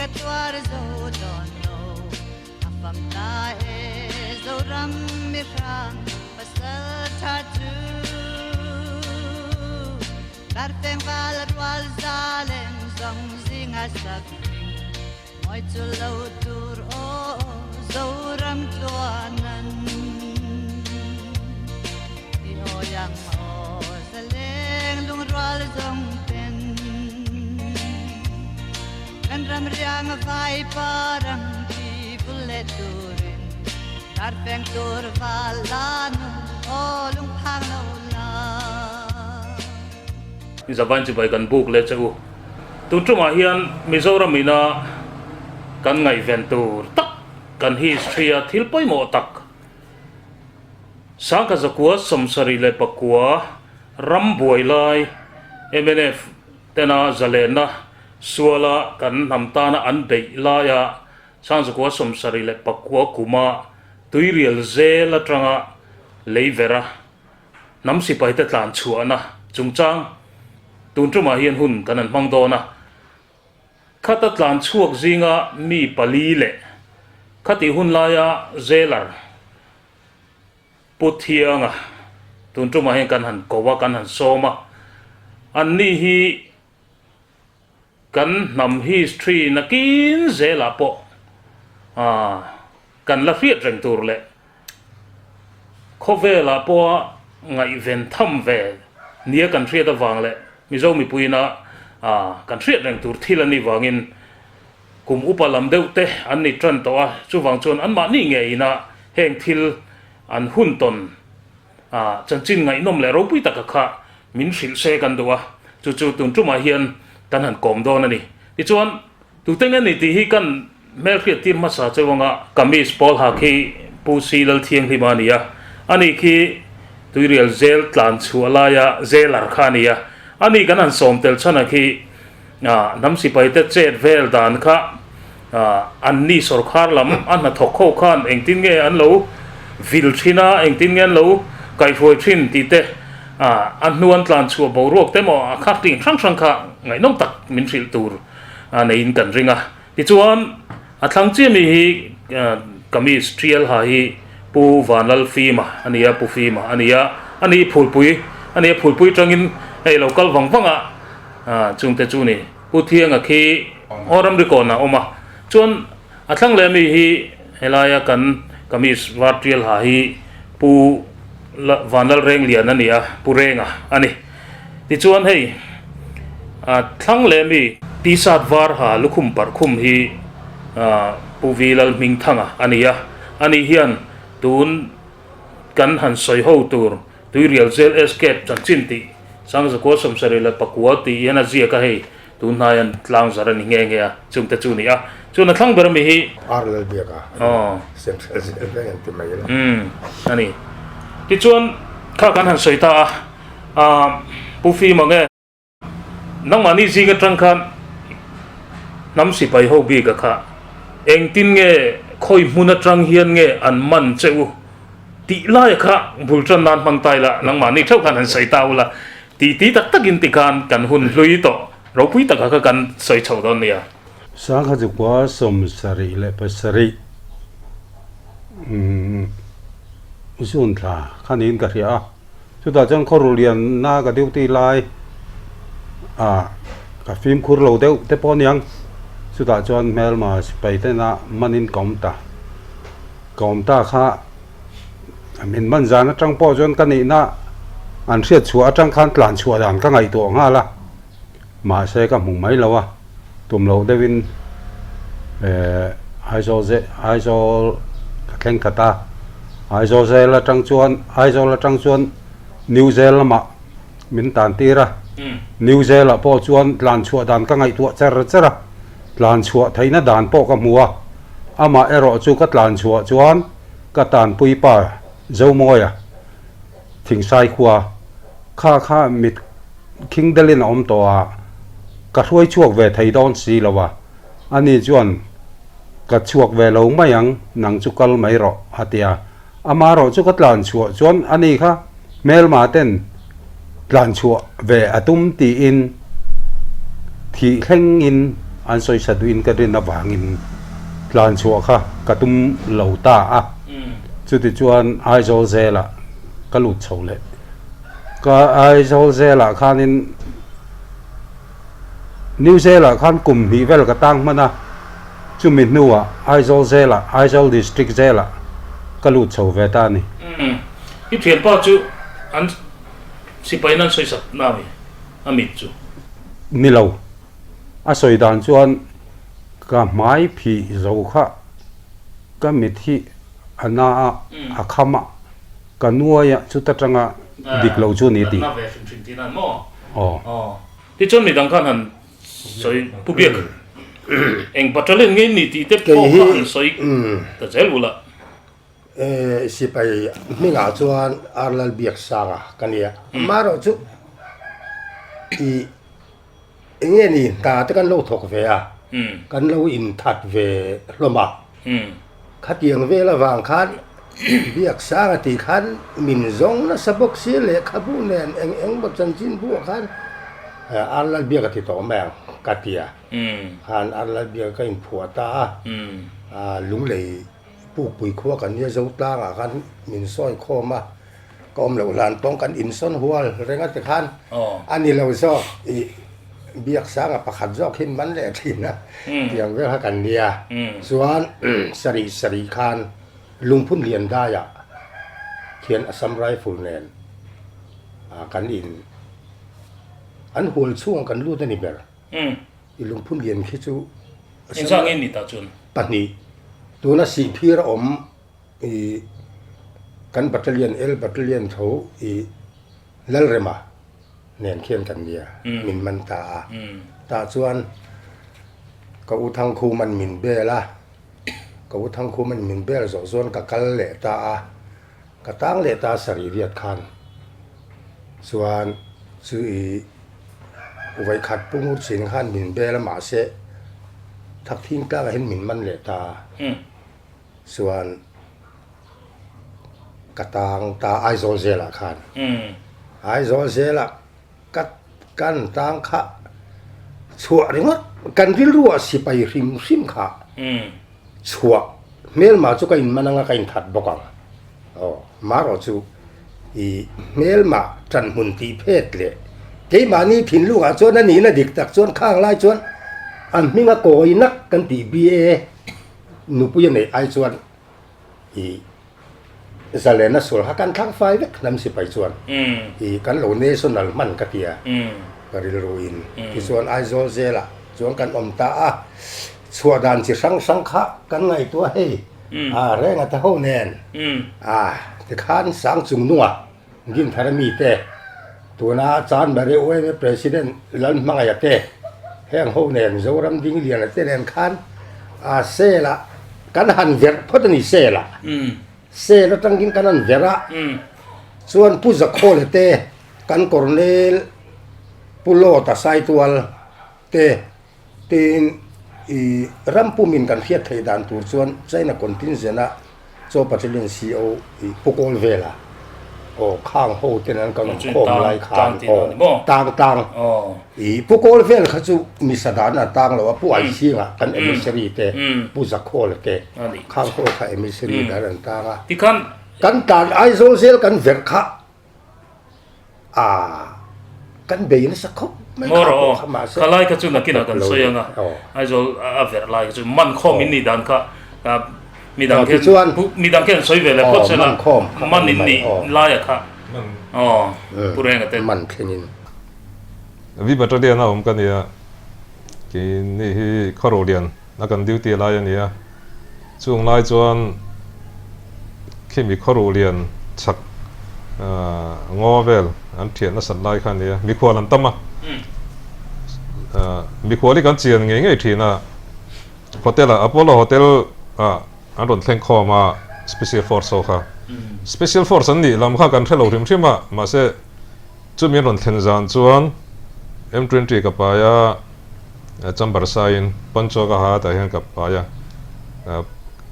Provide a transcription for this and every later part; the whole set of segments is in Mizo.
ka tuar zo dawn lo A fam ta e Zoram mi hrang pasal tha chu Darfeng val rual zaleng zawng zinga sak hming mawi chu lo tur aw Zoram tluanan I aw yang aw zaleng lungrual zawng ten Kan ram riang vai parang ti vul leh turin Darfeng tur val la nu aw lungphang lo la. Zavain chibai kan buk leh che u. Tun tumah hian Mizoram ina kan ngaihven tur tak kan history a thil pawimawh tak Sangkhat zakua 79 ram buai lai mnf tena zalenna suala kan hnam tana an beih laia Sangzakua 79 kuma tuirial zel atanga lei vera Hnam sipaite tlan chhuahna chungchang tun tumah hian hun kan han hmang dawn a. Khata tlan chhuak zinga mi pali leh khatih hun laia Zelar Pu Thianga tun tumah hian kan han ko a, kan han sawm a. Anni hi Kan hnam history nakin zelah pawh kan la hriat reng tur leh khawvelah pawha ngaihven tham ve nia kan hriat avang leh Mizo mipuiina kan hriat reng tur thil a nih vangin kum upa lam deuh te an ni tan tawh a, chuvang chuan anmahni ngeina heng thil an hun tawn Chanchin ngaihnawm leh ropui taka kha min hrilh se kan duh a, chu chu tun tumah hian kan han kawm dawn a ni. Tichuan, tute nge ni tih hi kan hmelhriat tir hmasa cheu anga kamis pawl ha khi Pu Si Lalthianghlima a ni a, ani khi Tuirial zel tlan chhuah laia zelar kha a ni a, ani kan han sawm tel chhan a khi hnam sipaite chet vel dan kha Anni sawrkhar lam a hnathawk ho khan engtin nge an lo vil thin a, engtin nge an lo kaihruai thin tih te, a hnu an tlan chhuah boruak te maw a kha ting hrang hrang kha ngaihnawm tak min hrilh tur neiin kan ring a. Tichuan a thlang chiah mi hi kamis tial ha hi Pu Vanlalfima a ni a, Pu Fima a ni a, a ni phulpui a ni a, phulpui tangin hei lo kal vang vang a, chungte chu ni. Pu Thianga khi aw ramri kawn ah awm a, chuan a thlang leh ami hi helaia kan kamis var tial ha hi Pu Vanlalrenglian a ni a, Pu Renga a ni. Tichuan hei a thlang leh ami T-shirt var ha lukhum parh khum hi Pu Vi Lalhmingthanga a ni a, ani hian tun kan han sawi ho tur Tuirial Zel Escape chanchin tih Sangzakua 79 tih hian a ziak a hei tun hnai an tlang zar a ni nghe nghe a chungte chu ni a chuan a thlang ber ami hi Ar Lalbiak a aw Central Zel vek an ti mai la umm a ni tichuan kha kan han sawi ta a ah Pu Fima nge Nangmahni zing atang khan hnam sipai ho bik a kha engtin nge khawi hmun atang hian nge an man che u tih lai a kha bul tan nan hmang tai la nangmahni theuh khan han sawi ta ula tih ti tak takin tikhan kan hun hlui tawh ropui taka kha kan sawi chho dawn nia. Sangha chukua 77 June thla kha niin ka hria a. Chutah chuan khawru lianna ka duty lai ah ka fimkhur lo deuh te pawh aniang chutah chuan hmelma sipai tena manin ka awm ta ka awm ta kha min man zan atang pawh chuan ka nihna an hriat chhuah atang khan tlan chhuah dan ka ngaihtuah nghal a mahse ka hmu mai lo a tum loh deuhin eh Aizawl ze Aizawl ka thleng khat a Aizawl zel atang chuan Aizawl atang chuan New Zel lamah min tan tir a New Zel ah pawh chuan tlan chhuah dan ka ngaihtuah cher cher a tlan chhuah theihna dan pawh ka hmu a amah erawh chu ka tlan chhuah chuan ka tanpui pa Zomawia Thingsai khua kha kha mit khing delin a awm tawh a, ka hruai chhuak ve thei dawn si lo a, ani chuan ka chhuak ve lo mai ang, nang chu kal mai rawh a ti a, amaherawh chu ka tlan chhuah chuan ani kha hmelma ten tlan chhuah ve a tum tiin thih thlengin an sawisa duhin ka rin avangin tlan chhuah kha ka tum lo ta a. Chutichuan Aizawl zelah ka lut chho leh. Ka Aizawl zelah khanin New Zelah khan kum hnih vel ka tang hman a, chumi hnuah Aizawl zelah, Aizawl District zelah ka lut chho ve ta a ni. Umm, i thianpa chu an sipai nan sawisak na mi a mit chu? Ni lo, a sawi dan chuan ka hmai phih zo kha ka mit hi a na a, a kham a, ka nuai a, chuta tanga dik lo chu a ni tih. Natna ve hrim hrim tih nan maw? Aw. Tichuan midang khan han sawi Pu Biak eng battalion nge ni tih te pawh kha han sawi ta zel ula. Sipai hmingah chuan Ar Lalbiaksanga ka nia. Amaherawh chu i eng nge ni hna te kan lo thawk ve a, kan lo inthat ve hlawm a. Khatiang vel avang khan Biaksanga tih khan min zawng nasa bawk si lehkhabu nen eng eng maw chanchinbu ah khan Ar Lalbiak a ti tawh mai ang ka ti a, khan Ar Lalbiak ka inphuah ta a, Lunglei Pukpui khua kan nia Zotlangah khan min sawi khawm a, ka awm loh hlan pawng kan insawn hual reng a tikhan a ni lo zawk ih Biaksanga pakhat zawk hi man leh thin a tiang vel kha kan nia. Chuan sarih sarih khan Lungphun lian daiah khian Assam Rifle nen kan in an hual chhungah kan lut a ni ber. I lungphun lian khi chu Engzah nge ni tah chuan? Pahnih. Tuna Sihphir a awm i kan battalion L battalion tho i Lalrema nen khian kan nia min man ta a. Tah chuan ka u Thangkhuman min bel a, ka u Thangkhuman min bel zawh chuan ka kal leh ta a, ka tang leh ta sarih riat khan chuan chu i vawikhat Pu Ngurchin khan min bel a mahse Thakthing tlangah hian min man leh ta a. Chuan ka tang ta Aizawl zelah khan Aizawl zelah ka kan tang kha chhuah ringawt kan rilruah sipai hrim hrim kha chhuah hmelma chu ka inman anga ka inthat bawk ang aw marawh chu i hmelma tanhmun tih phet leh keimahni thinlungah chuan a nihna dik tak chuan khang lai chuan an hminga kawi nak kan tih BA Nupui a neih ai chuan i zalena sual kha kan thlang fai vek hnam sipai chuan i kan lo national hman ka tia ka rilru in tichuan Aizawl zelah chuan kan awm ta a chhuah dan chi hrang hrang kha kan ngaihtuah hei a renga te ho nen a tikhan sang chung nunga Dinthar mite, tuna Chanmari UMA President Lalhmangaia te, heng ho nen Zoram Dingliana te nen khan a cell ah kan han verh phawt a ni cell ah. Cell atangin kan han verh a, chuan Pu Zakhawla te, kan Colonel Pu Lawta Saitual te, Tin, i ram pumin kan hriat theih dan tur chuan China contingent a Chaw Battalion CO i Pu Kawl vela aw khang ho ten an kan khawm lai khan aw tang tang i Pu Kawl vel kha chu misa dan an tang lo a Pu Aichhinga kan emissary te Pu Zakhawla te khang ho kha emissary dan an tang a kan tan Aizawl zel kan verh kha A kan bei nasa khawp mai kha pawh kha mahse. Kha lai kha chu nakinah kan sawi anga Aizawl a verh lai kha chu man khawm in nih dan kha midang khian midang khian sawi ve leh phawt sela man in nih laia kha aw Pu Renga te. Man thlengin. Vi Battalion a awm ka nia keini hi Khawruhlian a kan duty lai a nia. Chung lai chuan khimi khawruhlian chak ngaw vel an thiah nasat lai kha a ni a, mikhual an tam a. Mikhual hi kan chian ngei ngei thin a, hotel ah Apollo Hotel ah an rawn thleng khawm a Special Force ho kha. Special Force an nih lam kha kan hre lo hrim hrim a, mahse chumi an rawn thlen zan chuan M20 ka pai a, Chamber saiin poncho ka ha tah hian ka pai a,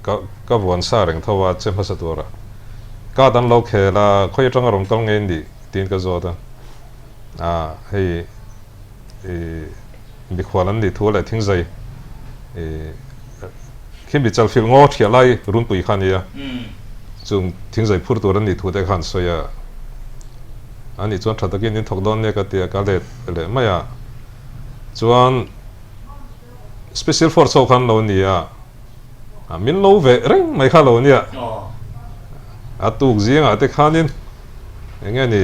ka ka vuan sa reng tho a che hmasa tura card an lo khel a, khawi atanga rawn kal ngei nih tiin ka zawt a, ah hei ih mikhual an nih thu leh thingzai. Khi mi chalfilh ngaw thiah lai runpui kha a nia. Chung thingzai phur tur an nih thu te kha an sawi a. A nih chuan tha takin in thawk dawn nia ka ti a, ka let leh mai a. Chuan Special Force ho kha an lo ni a, min lo veh reng mai kha a lo nia. A tuk zingah te khanin eng nge ni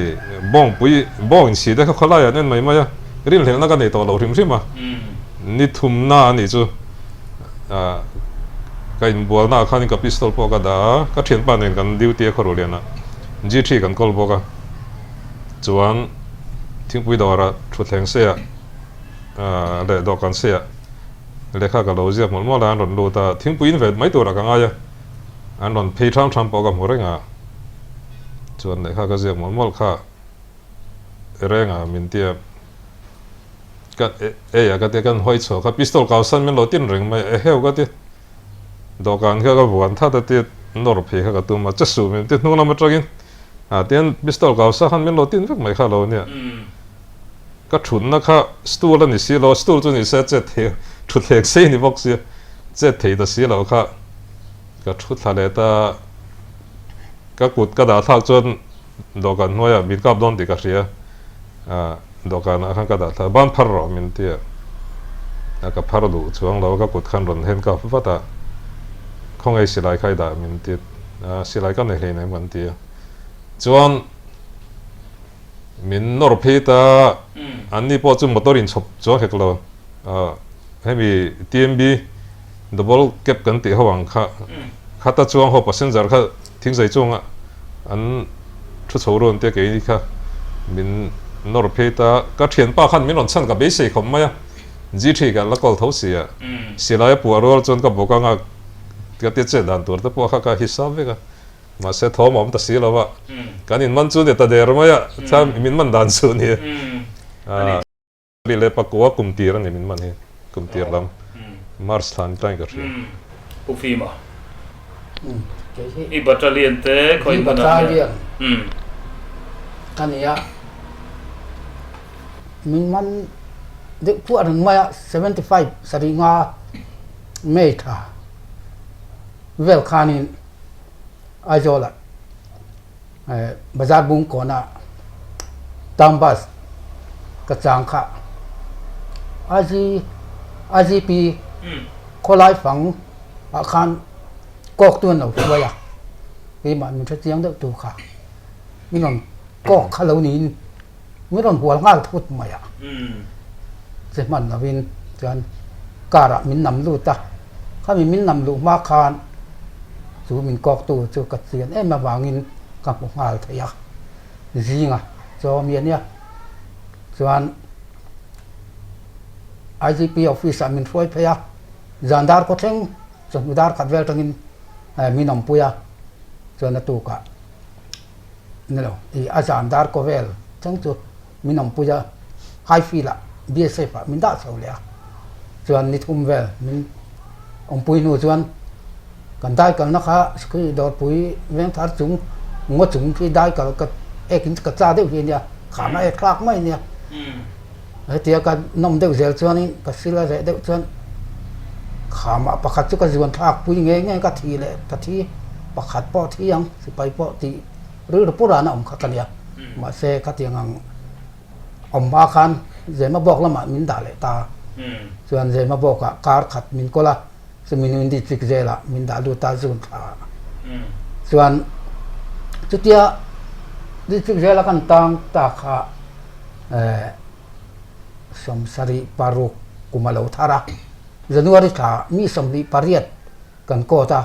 bawngpui bawng insi te kha khawlaiah an en mai mai a, rinhlelhna ka nei tawh lo hrim hrim a. Ni thumna a nih chu ka inbualna ah khanin ka pistol pawh ka dah a, ka thianpa nen kan duty a khawruhlianah G3 kan kawl bawk a, chuan thingpui dawrah thutthleng seiah leh dawhkan seiah lehkha ka lo ziak mawlh mawlh a, an rawn lut a, thingpui in ve mai turah ka ngai a, an rawn phei ṭham ṭham pawh ka hmu reng a, chuan lehkha ka ziak mawlh mawlh kha renga min tia ka ei a ka tia kan hawi chhuah kha pistol kau san min lo tin reng mai a eheu ka ti dawhkan kha ka vuan that a tia nawr phei kha ka tum a che suh min ti hnung lam atangin ah tian pistol kau sa khan min lo tin vek mai kha lo nia ka thutna kha stool a ni si lo stool chu ni se chet thei thutthleng sei ni bawk sia chet thei ta si lo kha ka thu thla leh ta ka kut ka dah thlak chuan Dawhkan hnuaiah min kap dawn tih ka hria a, dawhkanah khan ka dah thla a, ban phar rawh min ti a, a ka phar duh chuang lo a, ka kut khan rawn handcuff vat a, khawngaih silai kha i dah min ti a, silai ka nei hleinem kan ti a, chuan min nawr phei ta, anni pawh chu motor inchhawp chuang hek lo, hemi TMB double cab kan tih ho ang kha, khata chuang ho passenger kha Thingzai chunga an thu chho rawn te kei kha min nawr phei ta. Ka thianpa khan min rawn chhan ka beisei khawp mai a, G3 ka la kawl tho si a, silai a puah rual chuan ka bawk anga ka ti chet dan tur te pawh kha ka hisap vek a, mahse thawm a awm ta si lo a, kan inman chu ni ta der mai a, min man dan chu ni. Ri leh pakua kum tir a ni min man hi, kum tir lam March thla ni tain ka hria. Pu Fima, i battalion te khawi hmunah nge? Battalion ka ni a, min man deuh phuah reng mai a, 75 sarih nga May thla vel khanin Aizawlah Bazar bung kawnah town bus ka chang kha IGP khawlai fang ah khan kawk tu an lo hruai a, keimah min hre chiang deuh tu kha min rawn kawk kha lo niin min rawn hual nghal thut mai a, che hman lovin chuan car ah min nam lut a, khami min nam luh hma khan chu min kawk tu chu ka chian em avangin ka hmu nghal thei a, zinga chaw mi a nia chuan IGP office ah min hruai phei a, zan dar khaw thleng chawhnu dar khat vel tangin min awmpui a, chuan a tukah. Ni lo, i a zan dar kaw vel thleng chu min awmpui a, Highfield ah BSF ah min dah chho leh a, chuan ni thum vel min awmpui hnu chuan kan dai kalna kha khi dawrpui vengthar chung ngaw chung khi dai kal ka ek in ka cha deuh hi a nia, khana ek thlak mai a nia. Hetia ka nawm deuh zel chuanin ka sil a reh deuh chuan khamah pakhat chu ka zuan thlak pui ngei ngei ka thi leh ka thi pakhat pawh thi ang sipai pawh tih rilru purana awm kha ka nia mahse khatiang ang awm hma khan Zemabawk lamah min dah leh ta chuan Zemabawkah kar khat min kawl a chumi hnuin district zelah min dah lut a June thla ah chuan chutia district zela kan tang ta kha 78 kum a lo thar a, January thla mi 28 kan court a,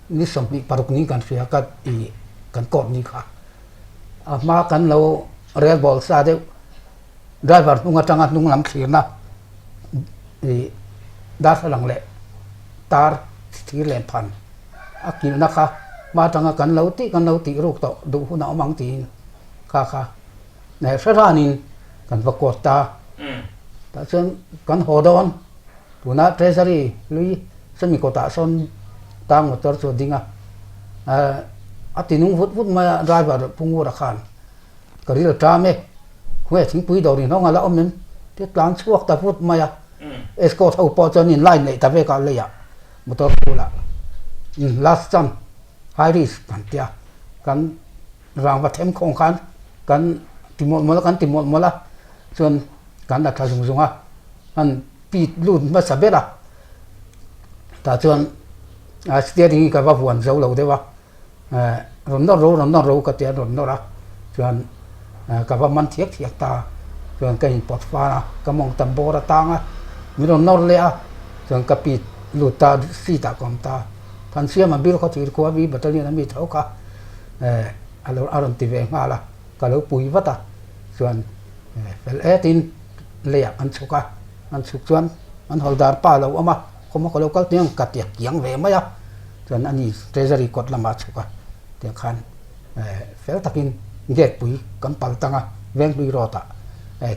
ni 26 ni kan hria ka ti kan court ni kha. A hma kan lo rel ball sa deuh driver hnung atanga hnung lam thlirna ih darthlalang leh tar thir len phan a kilhna kha hma atanga kan lo tih kan lo tih ruk tawh duh hun a awm ang tiin kha kha. Hre hranin kan va court ta. Tah chuan kan haw dawn. Tunah Treasury hlui semi kawtah sawn tang motor chu a ding a. A ti nung vut vut mai a driver Pu Ngura khan ka ril a ṭam e, khawnge thingpui dawr inhawng a la awm em? Tia tlan chhuak ta vut mai a. Escort ho pawh chuan in line leh ta vek a leiah motor bulah last chance high risk kan tia kan rangva them khawng khan kan ti mawlh mawlh a kan ti mawlh mawlh a chuan kan la thla zung zung a an pit lut hmasa ber a tah chuan steering hi ka va vuan zo lo deuh a. Rawn nawr ro, rawn nawr ro ka ti a, rawn nawr a, chuan ka va man thiak thiak ta a, chuan ka inpawt fan a, ka mawng tam bawr a tang a, min rawn nawr leh a, chuan ka pit lut ta a, seat ah ka awm ta a, Thansiama bil khaw thir khua mi battalion a mi tho kha a lo a rawn ti ve nghal a, ka lo pui vat a, chuan fel etin leiah kan chhuk a, kan chhuk chuan an hawldar pa a lo awm a, khawmaw ka lo kal tih ang ka ti a kiang ve mai a. Chuan ani Treasury kawt lamah a chhuk a, tiang khan fel takin gate pui kan pal tang a, Venghlui road ah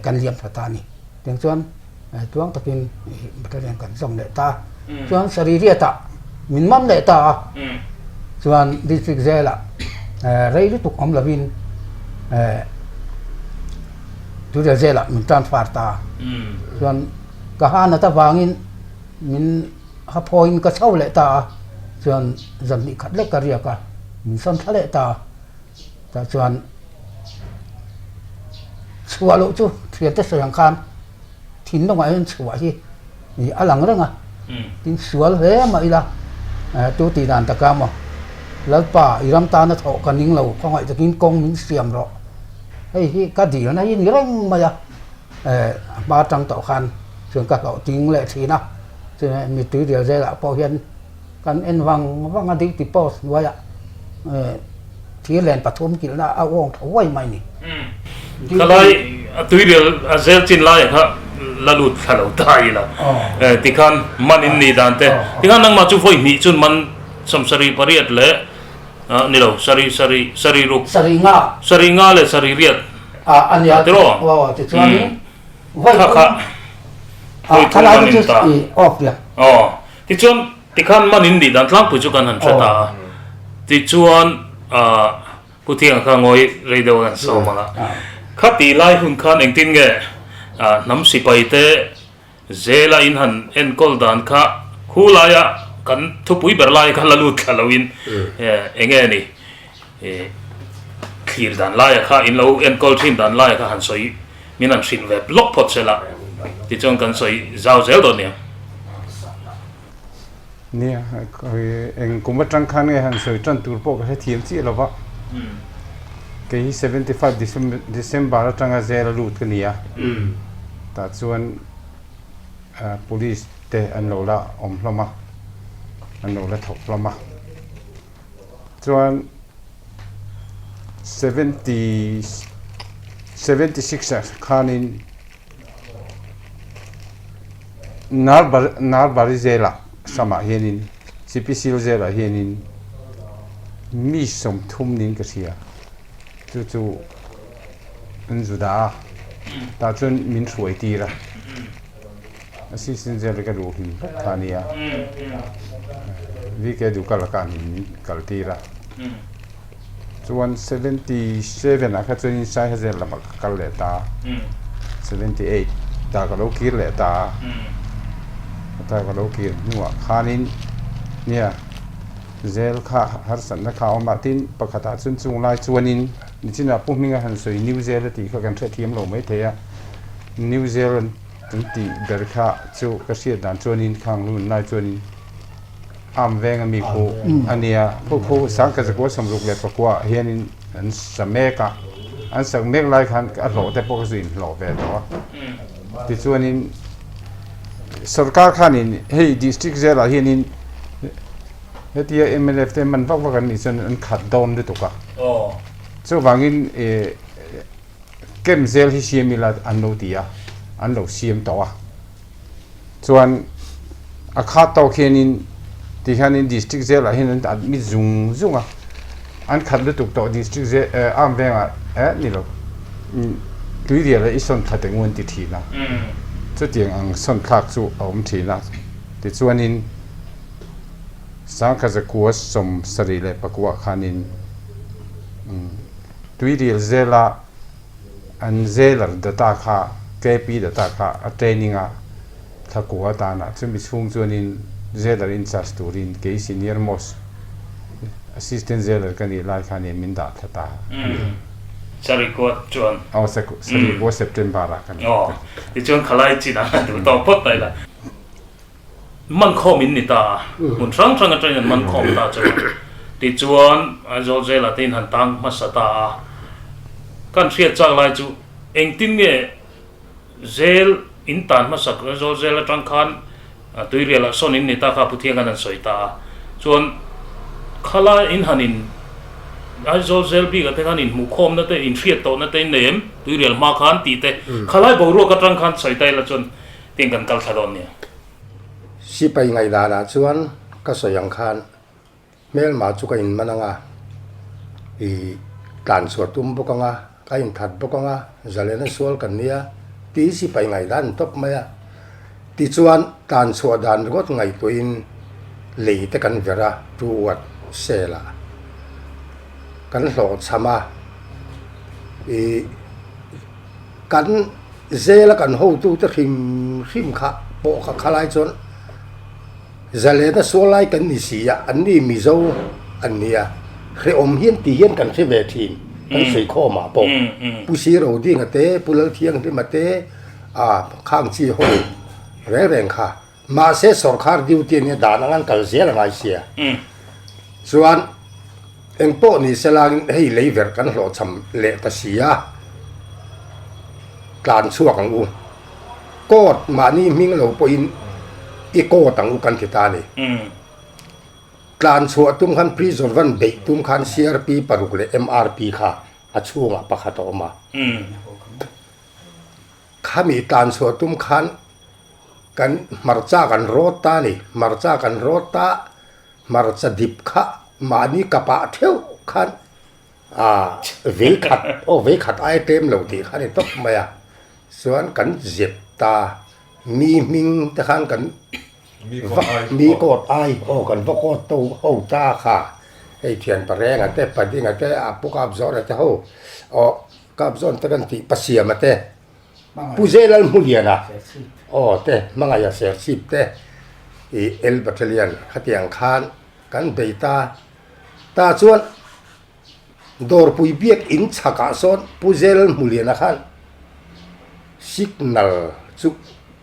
kan liam thla ta a ni. Tiang chuan tluang takin battalion kan zawm leh ta a, chuan Saririat ah min man leh ta a, chuan District Jail ah rei lutuk awm lovin Tuirial Jail ah min transfer ta a, chuan ka ha nat avangin min Ha phawiin ka chho leh ta a, chuan zan hnih khat lek ka riak a, min sawn thla leh ta a, tah chuan chhuah loh chu thiante sawi ang khan thinlungah hian chhuah hi ih a lang reng a, tin sual hle mah ila tu tih dan taka maw Lalpa i ram tana thawh ka ning lo khawngaih takin kawng min siam rawh hei hi ka dilna hi ni reng mai a. A hma atang tawh khan chuan ka hlawh ting leh thin a, chuan mittui rial zelah pawh hian kan en vang vang a duty post hnuaiah thir len pathum kilhna a uang tha huai mai ni. Khalai a tui rial a zel chin laiah kha la lut thla lo ta ila tikhan man in nih dan te tikhan nangmah chu vawi hnih chun man 78 leh Ni lo, sarih, sarih, sarih ruk. Sarih nga. Sarih nga leh sarih riat. Ah, a nia. Tiraw? Aw, tichuanin vawi Kha kha. Ah, kha lai chu i off nia. Aw, tichuan tikhan man in nih dan tlangpui chu kan han hre ta a. Tichuan, ah, Pu Thianga kha ngawi rei deuh a kan sawm ang a. Kha tih lai hun khan engtin nge, ah, hnam sipai te Zela in han enkawl dan kha khu laia kan thupui ber lai kha la lut thla loin eng nge ni thlir dan laia kha in lo enkawl thin dan laia kha han sawi min han hrilh ve lawk phawt sela tichuan kan sawi zau zel dawn nia. Nia, eng kum atang khan nge han sawi tan tur pawh ka hre thiam chiah lo va. Kei hi 75 December atanga zela lut ka ni a. Tah chuan police te an lo la awm hlawm a, an lo la thawk hlawm a. Chuan 76 ah khanin Narbari zelah samah hianin Sipisil zelah hianin mi 30 niin ka hria chu chu an zu dah a tah chuan min hruai tir a assistant jail ka duh hlim hlek kha a nia VK Dukala khan min kal tir a. Chuan 77 ah kha chuan Saiha zel lamah ka kal leh ta a, 78 tah ka lo kir leh ta a, heta ka lo kir hnuah khanin nia zel kha harsatna kha a awm a, tin pakhatah chuan chung lai chuanin nichinah Pu Hminga han sawi New Zel a tih kha kan hrethiam lo maithei a, New Zel an tih ber kha chu ka hriat dan chuanin khang lun lai chuanin. Am veng a mi khu a nia. Khu khu Sangkazakua 64 ah hianin an sa mek a, an sak mek lai khan a hlawh te pawh ka zu inhlawh ve tawh a. Tichuanin sorkar khanin hei district zelah hianin hetia mlf te man vak vak an nih chuan an khat dawn lutuk a. Chuvangin camp zel hi siam ila an lo ti a, an lo siam tawh a. Chuan a khat tawk hianin ti hianin district jail ah hian an admit zung zung a, an khat lutuk tawh district jail eh arm vengah eh ni lo tuirial ah i sawn thla teng u an ti thin a, chutiang ang sawn thlak chu a awm thin a, tichuanin Sangkhazakua 74 khanin tuirial jail ah An jailer data kha KP data kha a training a Thla kua danah chumi chhung chuanin Jailer in charge turin kei senior most assistant jailer ka nih lai khanin min dah thla ta a ni. Sarikua chuan. Aw, Sarikua September ah kan. Aw, tichuan khalai chin a duh tawk phawt mai la. Mankhawm in ni ta a, hmun hrang hrang atangin an mankhawm ta chu a. Tichuan Aizawl Jail ah te in han tang hmasa ta a. Kan hriat chak lai chu engtin nge Jail in tan hmasak Aizawl Jail atang khan Tuirial ah sawn in ni ta kha Puthiang khan an sawi ta a. Chuan khalai in han in Aizawl Jail bik ah te khan inhmuhkhawmna te inhriat tawhna te in nei em Tuirial hma khan tih te khalai boruak atang khan sawi ta ila chuan Tin kan kal thla dawn nia. Sipai ngaihdanah chuan ka sawi ang khan hmelma chu ka inman ang a, i tlan chhuah tum bawk ang a, ka inthat bawk ang a, zalena sual kan nia tih sipai ngaihdan an tawp mai a. Tichuan tlan chhuah dan ringawt ngaihtuahin lei te kan ver a, tu uat sel ah kan hlawhchham a, i Kan zela kan hotute hrim hrim kha pawh kha khalai chuan zalena sual lai kan ni si a, an ni Mizo an nia, hrehawm hian ti hian kan hre ve thin kan sawikhawm ah pawh Pu Sirodinga te, Pu Lalthianghlima te, ah khang chi ho reng reng kha. Mahse sawrkhar duty ania dan ang an kal zel a ngai sia. Chuan eng pawh ni se langin hei lei verh kan hlawhchham leh ta si a, tlan chhuak ang u. Court mahni hming lo pawhin i court ang u kan ti ta a ni. Tlan chhuah tum khan prison van beih tum khan CRP paruk leh MRP kha a chhungah pakhat a awm a. Khami tlan chhuah tum khan kan hmarcha kan rawt ta a ni. Hmarcha kan rawt ta, hmarcha dip kha mahni kapah theuh khan ah vei khat aw vei khat ai tlem lo tih kha a ni tawp mai a. Chuan kan zep ta, mi hming te khan kan mi kawt ai aw kan va kawt to ho ta kha. Hei thian Parenga te Padinga te a Pu Kapzawna te ho aw Kap zawn te kan tih Pasiama te, Pu Zelal Hmuliana aw te, Hmangaih a Serchhip te i El Battalion khatiang khan kan bei ta. Ta chuan Dawrpui biak in chhakah sawn Pu Zelal Hmuliana khan signal chu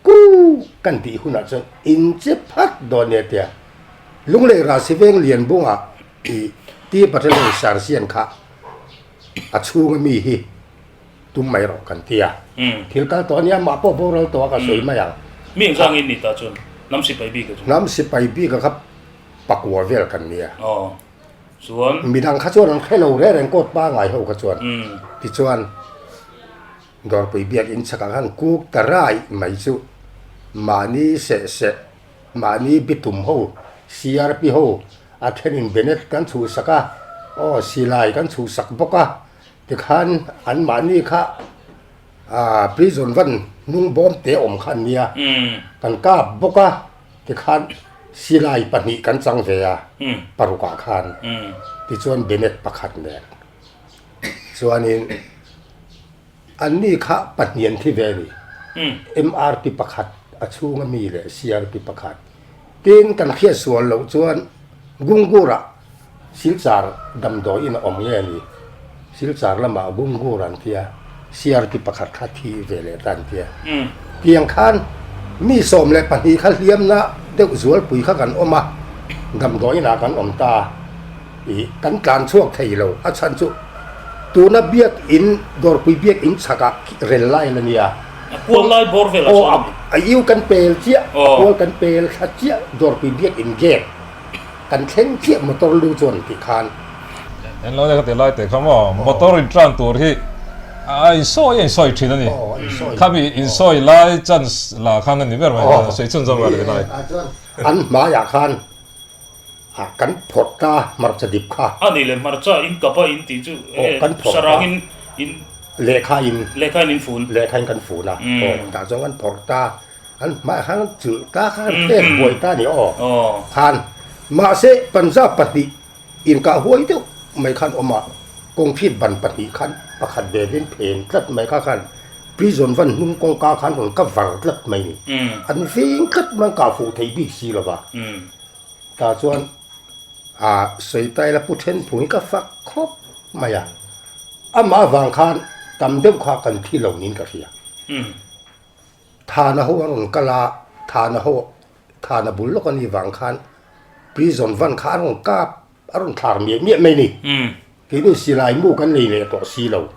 ku kan tih hunah chuan in che phat dawn nia tia Lunglei Ralsiveng Lianbunga i T Battalion Sergeant kha A chhunga mi hi tum mai rawh kan ti a. Thil kal tawh a nia, mah pawh boral tawh a ka sawi mai ang. Mi eng zang in ni ta chuan hnam sipai bik a chu? Hnam sipai bik a kha pakua vel kan nia. Aw, chuan? Midang kha chuan an hre lo reng reng kawt pangai ho kha chuan. Tichuan Dawrpui biak in chhakah khan kuk ta rai mai chu mahni seh seh, mahni bitum ho, CRP ho A thenin Bennett kan chhuhsak a, aw silai kan chhuhsak bawk a, tikhan anmahni kha ah prison van hnung bawm te awm kha an nia, kan kap bawk a, tikhan silai pahnih kan chang ve a, parukah khan, tichuan Bennett pakhat nen chuanin Anni kha pahnian thi ve a ni. MRP pakhat a chhunga mi leh CRP pakhat. Tin, kan hriat sual loh chuan Gungurah Silchar damdawi in a awm nge a ni. Silchar lamah Gungur an tia, CRP pakhat kha thi ve leh ta an tia. Tiang khan mi 12 kha hliamna deuh zualpui kha kan awm a, damdawi inah kan awm ta a. Ih, kan tlan chhuak thei lo. A chhan chu tuna biakin, dawrpui biakin chhakah rel lai la nia. A kual lai bawr vel ah sawn a ni. A iu kan pel chiah, a kual kan pel thla chiah dawrpui biakin gate kan thleng chiah motor lu chuan tih khan. En lo ka ti lai teh kha maw, motor in tlan tur hi a insawi a insawi thin a ni. Khami insawi lai chance la khan a ni ber mai, sawi chhunzawm a ni lai. An hmaiah khan Ah kan phawrh ta hmarcha dip kha. A nih le hmarcha in kap a in tih chu Aw kan phawrh ta. Sarang in in Lehkha in Lehkha in in fun. Lehkha in kan fun a. Aw tah chuan kan phawrh ta an hmaiah khan chulh ta kha kan pek buai ta a ni aw. Khan mahse Punjab pahnih inkah huai deuh mai khan awm a kawngthit ban pahnih khan pakhat ve vin phen tlat mai kha khan. Prison van hnung kawngka khan rawn ka var tlat mai ni. An veng tlat mai an kah fuh thei bik si lo va. Tah chuan ah sawi ta ila Pu Thenphung hi ka fak khawp mai a. Amah avang khan tam deuh kha kan thi lo niin ka hria. Thana ho a rawn kal a, Thana ho Thana bul lawk a nih vang khan Prison van kha a rawn kap a rawn thlar miah miah mai ni. Keini silai mu kan nei leh tawh si lo.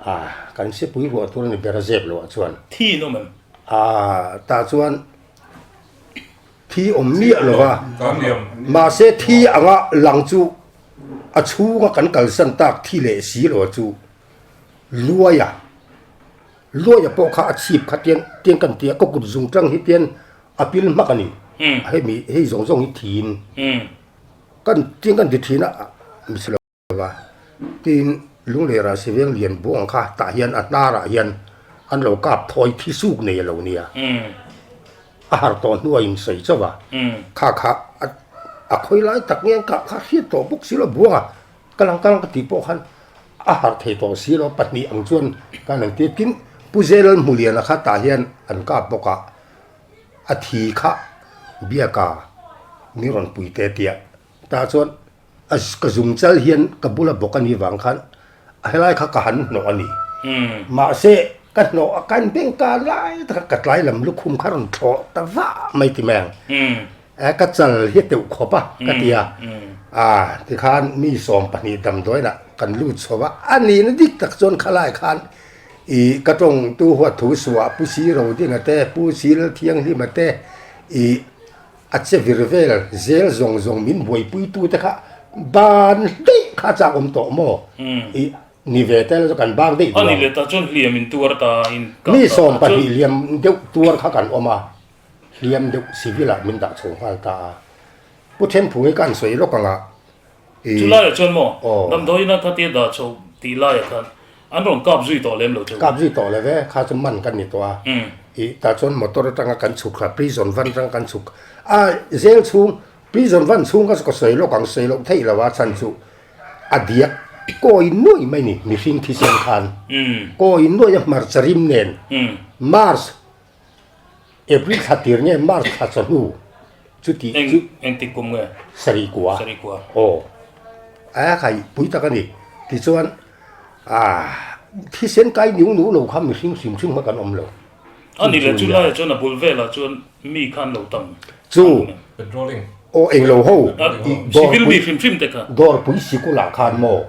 A, kan sipui ruah tur a ni ber a zep loh ah chuan. Thi in awm em? A, tah chuan thi awm miah lo va, mahse thi anga lang chu a chhunga kan kalsan tak thi leh si lo chu Luaia, Luaia pawh kha a chhip kha tiang tiang kan ti a, ka kut zung tang hi tian a pil hmak a ni. Hemi hei zawng zawng hi thiin. Kan tiang kan ti thin a mi si lo va, tin Lunglerah Siveng lian buang kha tah hian a hnarah hian an lo kap thawi thi suk nei a lo nia. A har tawh hnuah in sawi chauh a, kha kha a khawi lai tak nge an kah kha hriat tawh bawk si lo buang a, ka lang ka lang ka tih pawh khan a har thei tawh si lo pahnih ang chuan kan han ti a, tin Pu Zelal Hmuliana kha tah hian an kap bawk a. A thi kha biaka mi rawn pui te tia tah chuan a ka zung chal hian ka bula bawk a nih vang khan a helai kha ka han hnawh a ni. Mahse ka hnawh a kan beng ka lai tak a ka tlai lam lukhum kha rawn thlawh ta vah mai ti mai ang. Ka chal hi a teuh khawp a ka ti a, a tikhan mi 12 damdawiinah kan lut chho a, a nihna dik tak chuan khalai khan I ka tawng tu huat thu suah Pu Si Rodinga te, Pu Si Lalthianghlima te, i a che vir vel zel zawng zawng min buaipui tu te kha ban daih kha a chak awm tawh maw? I ni ve te la chu kan bang daih duh ang. A ni leh ta chuan hliam in tuar ta in kah Mi 12 hliam deuh tuar kha kan awm a, hliam deuh civil ah min dah chho nghal ta a. Pu Thenphung hi ka han sawi lawk ang a, Chu laiah chuan maw damdawiin a khatia dah chho tih laiah khan an rawn kap zui tawh lem lo chu. Kap zui tawh lo ve, kha chu man kan ni tawh a. I tah chuan motor atanga kan chhuk kha prison van atanga kan chhuk a zel chhung prison van chhung kha chu ka sawi lawk ang sawi loh theih lo a chhan chu a diak kawi nuai mai ni mihring thisen khan kawi nuai a hmarcha rim nen March April thla tir nge March thla chawhnu chuti chu Engtik kum nge? Sarih kua. Sarih kua. Aw. A khai pui tak a ni. Tichuan ah thisen kai niu nu lo kha mihring hrim hrim kha kan awm lo. A ni le chu laiah chuan a bul velah chuan mi khan lo tam. Chu. Patrolling. Aw englo ho. Civil mi hrim hrim te kha. Dawrpui sikul-ah khan maw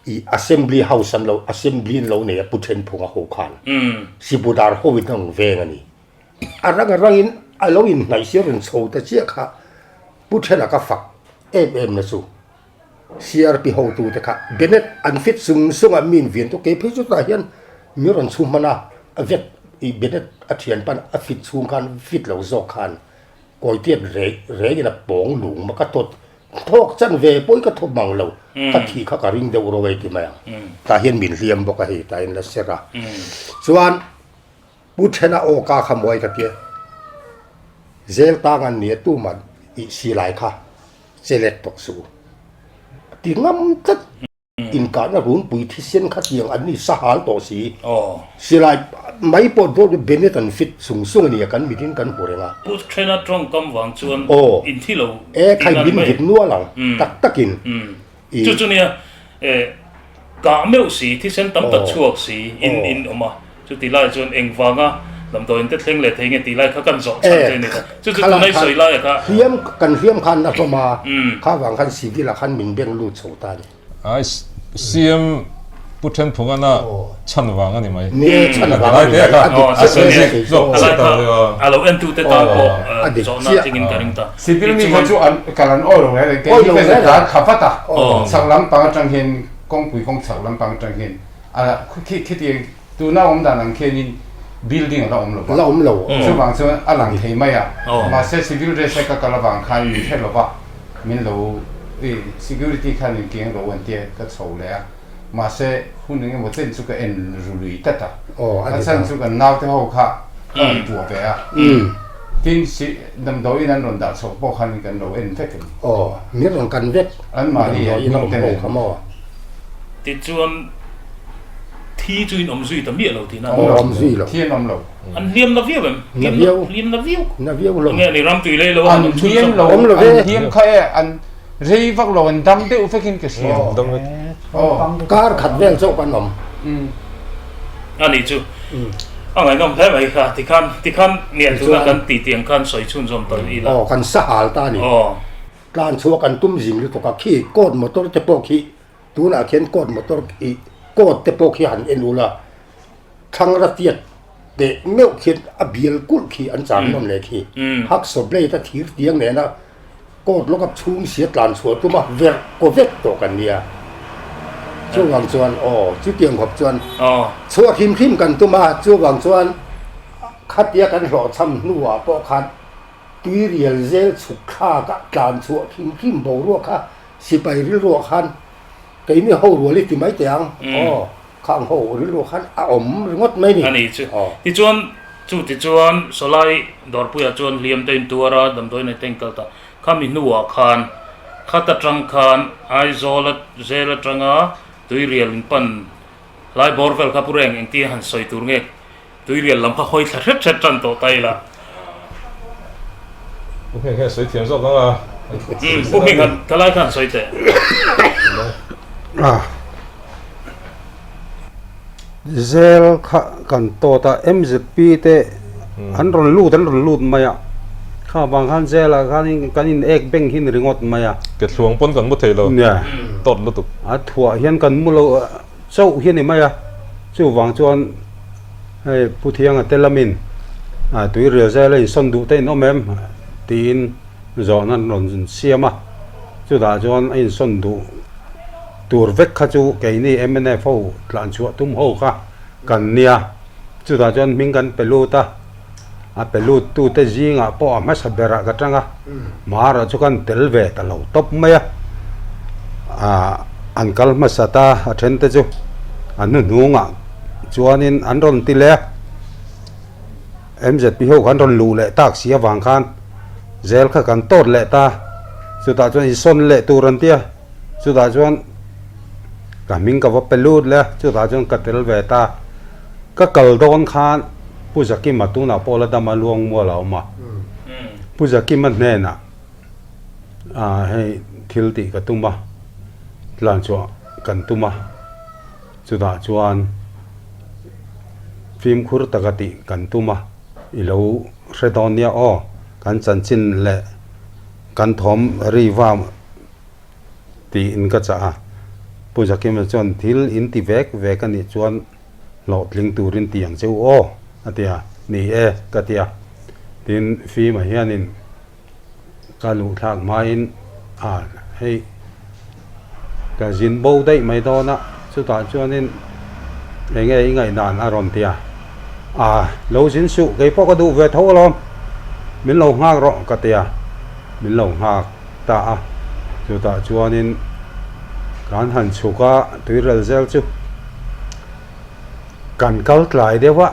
I Assembly House an lo Assembly an lo nei a Pu Thenphunga ho khan Sibudar ho in ang veng a ni. A rang a rangin a lo inhnaih si a rawn chho ta chiah kha Pu Thena ka fak em em na chu CRP hotu te kha Bennett an fit sung sung a mi in vian tu kei phei chu tah hian mi rawn chhu hman a a vet i Bennett a thian pan a fit chhung khan fit lo zawk khan Kawitiat reng rengin a pawng lung ma ka tawt Thawk chan ve pawh i ka thawp mang lo, ka thih kha ka ring deuh ro ei ti mai ang. Tah hian min hliam bawk a hei tah in la ser a. Chuan Pu Thena aw ka kha mawi ka tia, Zel tang an nia tuman i silai kha che let tawh suh u a ti ngam tlat. Inkahna runpui thisen kha tiang an ni sahal tawh si. Silai mai pawh dawt Bennett an fit sung sung a nia kan mitin kan hmu reng a. Pu Thena tawngkam vang chuan inthi lo E khai min vit nual ang tak takin. Chu chu nia kah meuh si thisen tam tak chhuak si in in awm a. Chu ti lai chuan eng vanga damdawiin te thleng leh thei nge tih lai kha kan zawh chhan che a ni kha. Chu chu tunai sawi laia kha. Hliam kan hliam khan a hlawm a, kha vang khan civil ah khan min beng lut chho ta a ni. Ai CM Pu Thenphungana chhan vang a ni mai. Ni e chhan vang a ni mai. A dik chiah a ni. A lai kha a lo en tu te tan pawh zawhna tlingin ka ring ta. Civil mi kha chu an kal an awi lo reng reng. Kei hi ka zat kha vat a. Chhak lampang atang hian kawngpui kawng chhak lampang atang hian A khi khitiang tuna awm dan ang khianin building a la awm lo va. La awm lo. Chuvang chuan a lang thei mai a. Mahse civil dress a ka kal avang khan min hre lo va, min lo i security khan min keng ro an tia ka chho leh a. Mahse hun eng emaw chen chu ka en ru lui tlat a. A chhan chu kan naute ho kha ka ngaihtuah ve a. Tin si damdawiin an rawn dah chhoh pawh khan kan lo en vek a ni. Aw, min rawn kan vek. Anmahni Damdawiin a awm ho kha maw? Tichuan. Thi chu in awm zui ta miah lo tihna a ni. Awm zui lo. Thi an awm lo. An hliam na viau em? Na viau. Hliam na viau. Na viau lo. Nge ni ram tui lei lo a han awm chhun zawk. Awm lo ve. An hliam kha e, an rei vak lo, an dam deuh vekin ka hria. Dam vek. Kar khat vel chauh kan awm. A nih chu. A ngaihnawm hle mai kha. Tikhan, tikhan nge tuna kan tih tih ang khan sawi chhunzawm ta ila. Aw, kan sahal ta a ni. Tlan chhuah kan tum zing lutuk a, khi court motor te pawh khi Tunah khian court motor ih court te pawh khi han en ula, thlangra tiat teh meuh khian a bial kulh khi an chang nawm leh khi. Hacksaw blade a thir tiang nena court lawk a chhung sia tlan chhuah tum a verh kaw vek tawh kan nia. Chuvang chuan aw chutiang khawp chuan chhuah hrim hrim kan tum a, chuvang chuan khatia kan hlawhchham hnuah pawh khan tuirial zel chhuk thlak a tlan chhuah hrim hrim boruak kha Sipai rilruah khan keini ho rual i ti mai teh ang, aw, khang ho rilruah khan a awm ringawt mai ni. A ni chu. Tichuan, chu tichuan Sawlai Dawrpuiah chuan hliam te intuar a, damdawi nei te inkal ta. Khami hnuah khan khat atang khan Aizawl a zel atanga tuirial in pan lai bawr vel kha Pu Reng engtia han sawi tur nge Tuirial lam kha hawi thla hret hret tan tawh ta ila. Pu Hming hian sawi thiam zawk ang a. Pu Hming han ka lai khan sawi teh. Zel kha kan tawt a, MZP te an rawn lut an rawn lut mai a, kha vang khan zel ah khan kan in ek beng hi ni ringawt mai a. Ke thluang pawn kan mu thei lo, tawt lutuk. A thuah hian kan mu lo. Chauh hi a ni mai a, chuvang chuan hei Pu Thianga te lamin tui rial zel a insawn duh te in awm em tiin zawhna an rawn siam a, chutah chuan a insawn duh tur vek kha chu keini mnf ho tlanchhuah tum ho kha kan nia, chutah chuan hming kan pe lut a. A pe luttute zingah pawh a hmasa berah ka tang a, Mara chu kan tel ve ta lo tawp mai a. Aah an kal hmasa ta a thente chu a hnuhnungah chuanin an rawn ti leh a, MZP ho khan rawn luh leh tak si avang khan zel kha kan tawt leh ta, chutah chuan insawn leh tur an ti a, chutah chuan ka hming ka va pe lut leh a, chutah chuan ka tel ve ta. Ka kal dawn khan Pu Zakima tunah pawh la dam a luang mual a awm a. Pu Zakima hnenah hei thil tih ka tum a, tlan chhuah kan tum a, chutah chuan fimkhur taka tih kan tum a, i lo hre dawn nia aw, kan chanchin leh kan thawm ri va tiin ka chah a. Pu Zakima chuan thil in ti vek vek a nih chuan hlawhtling turin ti ang che u aw, a ti a, ni e, ka ti a. Tin, Fima hianin ka luh thlak hmain a hei ka zin bo daih mai dawn a, chutah chuanin eng nge i ngaihdan a rawn ti a, a lo zin suh, kei pawh ka duh ve tho alawm, min lo nghak rawh ka ti a, min lo nghak ta a, chutah chuanin kan han chhuk a, tuirel zel chu kan kal tlai deuh a,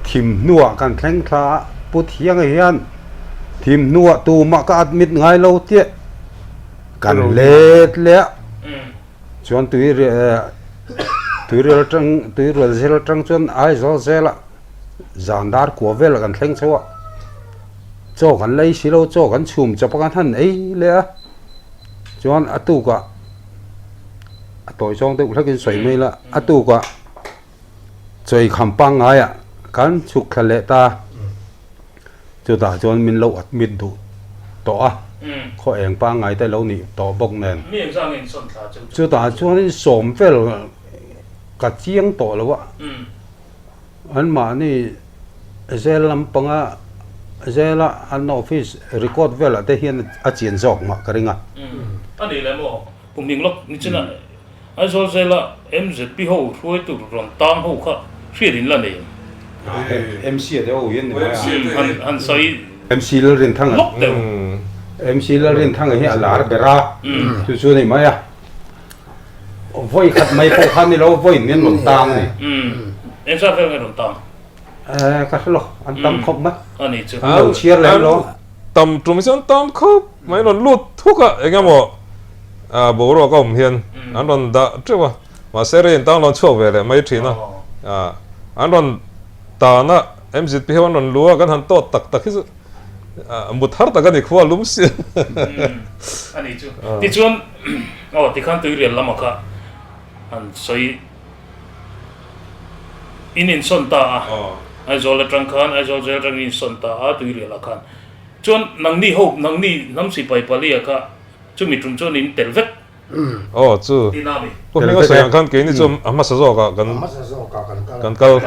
thim hnuah kan thleng thla a, Pu Thianga hian thim hnuah tumah ka admit ngai lo tih kan let leh a, chuan tuirel atang tuirel zel atang chuan Aizawl zela zan dar kua velah kan thleng chho a. Chaw kan lei si lo, chaw kan chhum chawp a kan han ei leh a, chuan a tukah a tawi zawng deuh hlekin sawi mai la, a tukah chawi kham pangngaiah kan chhuk thla leh ta, chutah chuan min lo admit duh tawh a, khaw eng pangngai te lo nih tawh bawk nen, chutah chuanin sawm vel ka chiang tawh lo a. Anmahni zel lampanga zela an office record velah te hian a chian zawk mah ka ring a. A nih leh maw? Pu Hming lawk ni chin a Aizawl zela MZP ho hruaitu rawn tang ho kha hriat in la nei em? MC a te ho hian ni mai a. Han sawi MC Lalrinthanga lawk deuh. MC Lalrinthanga hi a lar ber a, chu chu a ni mai a. Vawi khat mai pawh kha ni lo, vawi in an rawn tang a ni. Umm, eng zat vel nge rawn tang? Eh, ka hre lo, an tam khawp mai. A ni chu. An lo chhiar lem lo. Tam tum hi chuan tam khawp mai, an rawn lut thuk a, eng emaw boruak a awm hian an rawn dah teuh a. Mahse rei intang rawn chhuak ve leh mai thin a. An rawn tan a, MZP ho an rawn lu a, kan han tawt tak tak hi chu mut har tak a ni khua lum si. A ni chu. Tichuan, aw tikhan tuirial lamah kha han sawi in insawn ta a, Aizawl atang khan, Aizawl zel atangin in insawn ta a tuirialah khan. Chuan nangni ho, nangni hnam sipai palia kha chumi tum chuan in tel vek. Aw chu, Pu Hminga sawi ang khan keini chu a hmasa zawkah kan kan kal,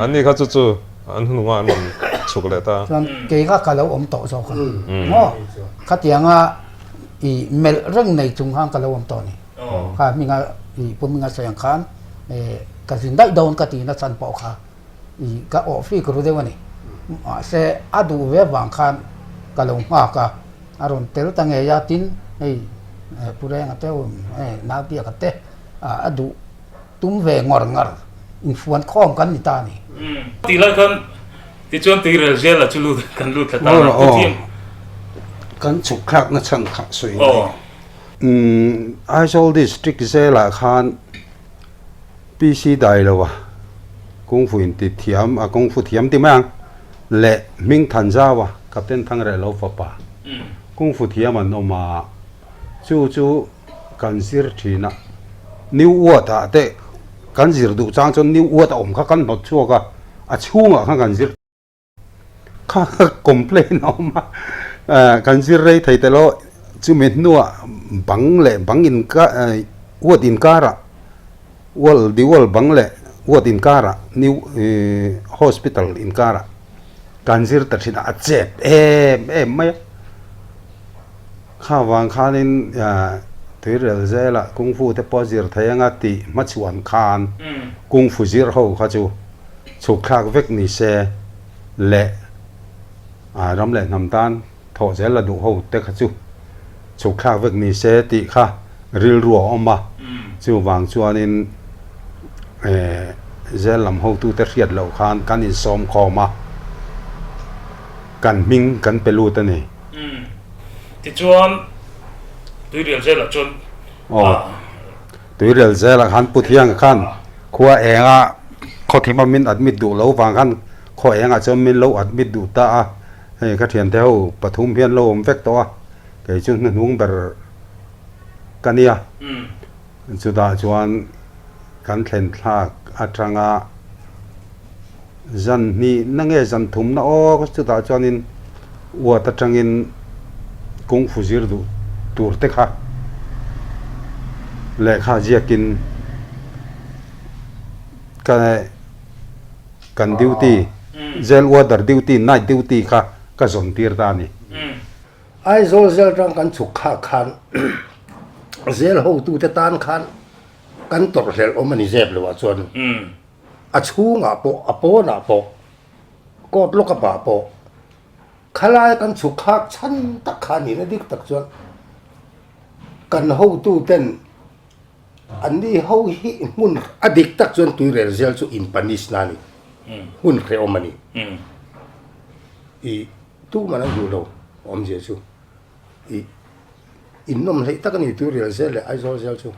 anni kha chu chu an hnungah an rawn chhuk leh ta. Chuan kei kha ka lo awm tawh zawk a maw, khatianga i melh reng nei chung khan ka lo awm tawh a ni. Kha Hminga i Pu Hminga sawi ang khan ka zin daih dawn ka tihna chhan pawh kha i ka awh fik ru deuh a ni. Mahse a duh ve vang khan ka lo nghak a, a rawn tel ta ngei a, tin hei Pu Renga te hei Naubiaka te a duh tum ve ngawr ngar infuan khawm kan ni ta a ni. Tih lai khan tichuan tuirel zela chu lut kan lut thla ta a, Pu Kan chhuk thlakna chhan kha sawi mai. Aizawl District zelah khan PC Dailoa kungfu inti thiam a kungfu thiam ti mai ang leh Hming Thanzaua Captain Thangrehlo fapa kungfu thiam an awm a, chu chu kan zir thin a, New Ward ah te kan zir duh chang chuan New Ward a awm kha kan hnawt chhuak a, a chhungah khan kan zir. Kha kha complain a awm a, kan zir rei thei tel aw, chumi hnuah bang leh bang inkar ward inkarah wall di wall bang leh ward inkarah new hospital inkarah kan zir ta thin a, a chep em em mai a. Kha vang khanin tuirel zelah kungfu te pawh zir thei anga tih hmachhuan khan kungfu zir ho kha chu chhuk thlak vek ni se leh ram leh hnam tan thawh zel la duh ho te kha chu chhuk thlak vek ni se tih kha rilru a awm a. Chuvang chuanin zel lam hotute hriat loh khan kan insawm khawm a, kan hming kan pe lut a ni. Umm. Tichuan Tuirial zelah chuan Aw. Tuirial zelah khan Pu Thianga khan khua enga khawthim a min admit duh lo vang khan khaw engah chuan min lo admit duh ta a, hei ka thiante ho pathum hian lo awm vek tawh a, kei chu hnuhnung ber ka nia. Chutah chuan kan thlen thlak atanga zan hnih na nge zan thum na aw chutah chuanin uat atangin kungfu zir duh tur te kha lehkha ziakin ka kan duty jail warder duty night duty kha ka zawn tir ta a ni. Aizawl zel tang kan chhuk khak khan zel hotute tan khan kan tawrhhlelh awm a ni zep lo ah chuan a chhungah pawh a pawnah pawh court lawk apah pawh khalai kan chhuk khak chhan tak kha a nihna dik tak chuan kan hotuten Anni ho hi hmun a dik tak chuan tuirel zel chu in punish na a ni. Hmun hrehawm a ni. I tuman an duh lo awmzia chu i in nawm hleih tak a ni tuirel zel leh Aizawl zel chu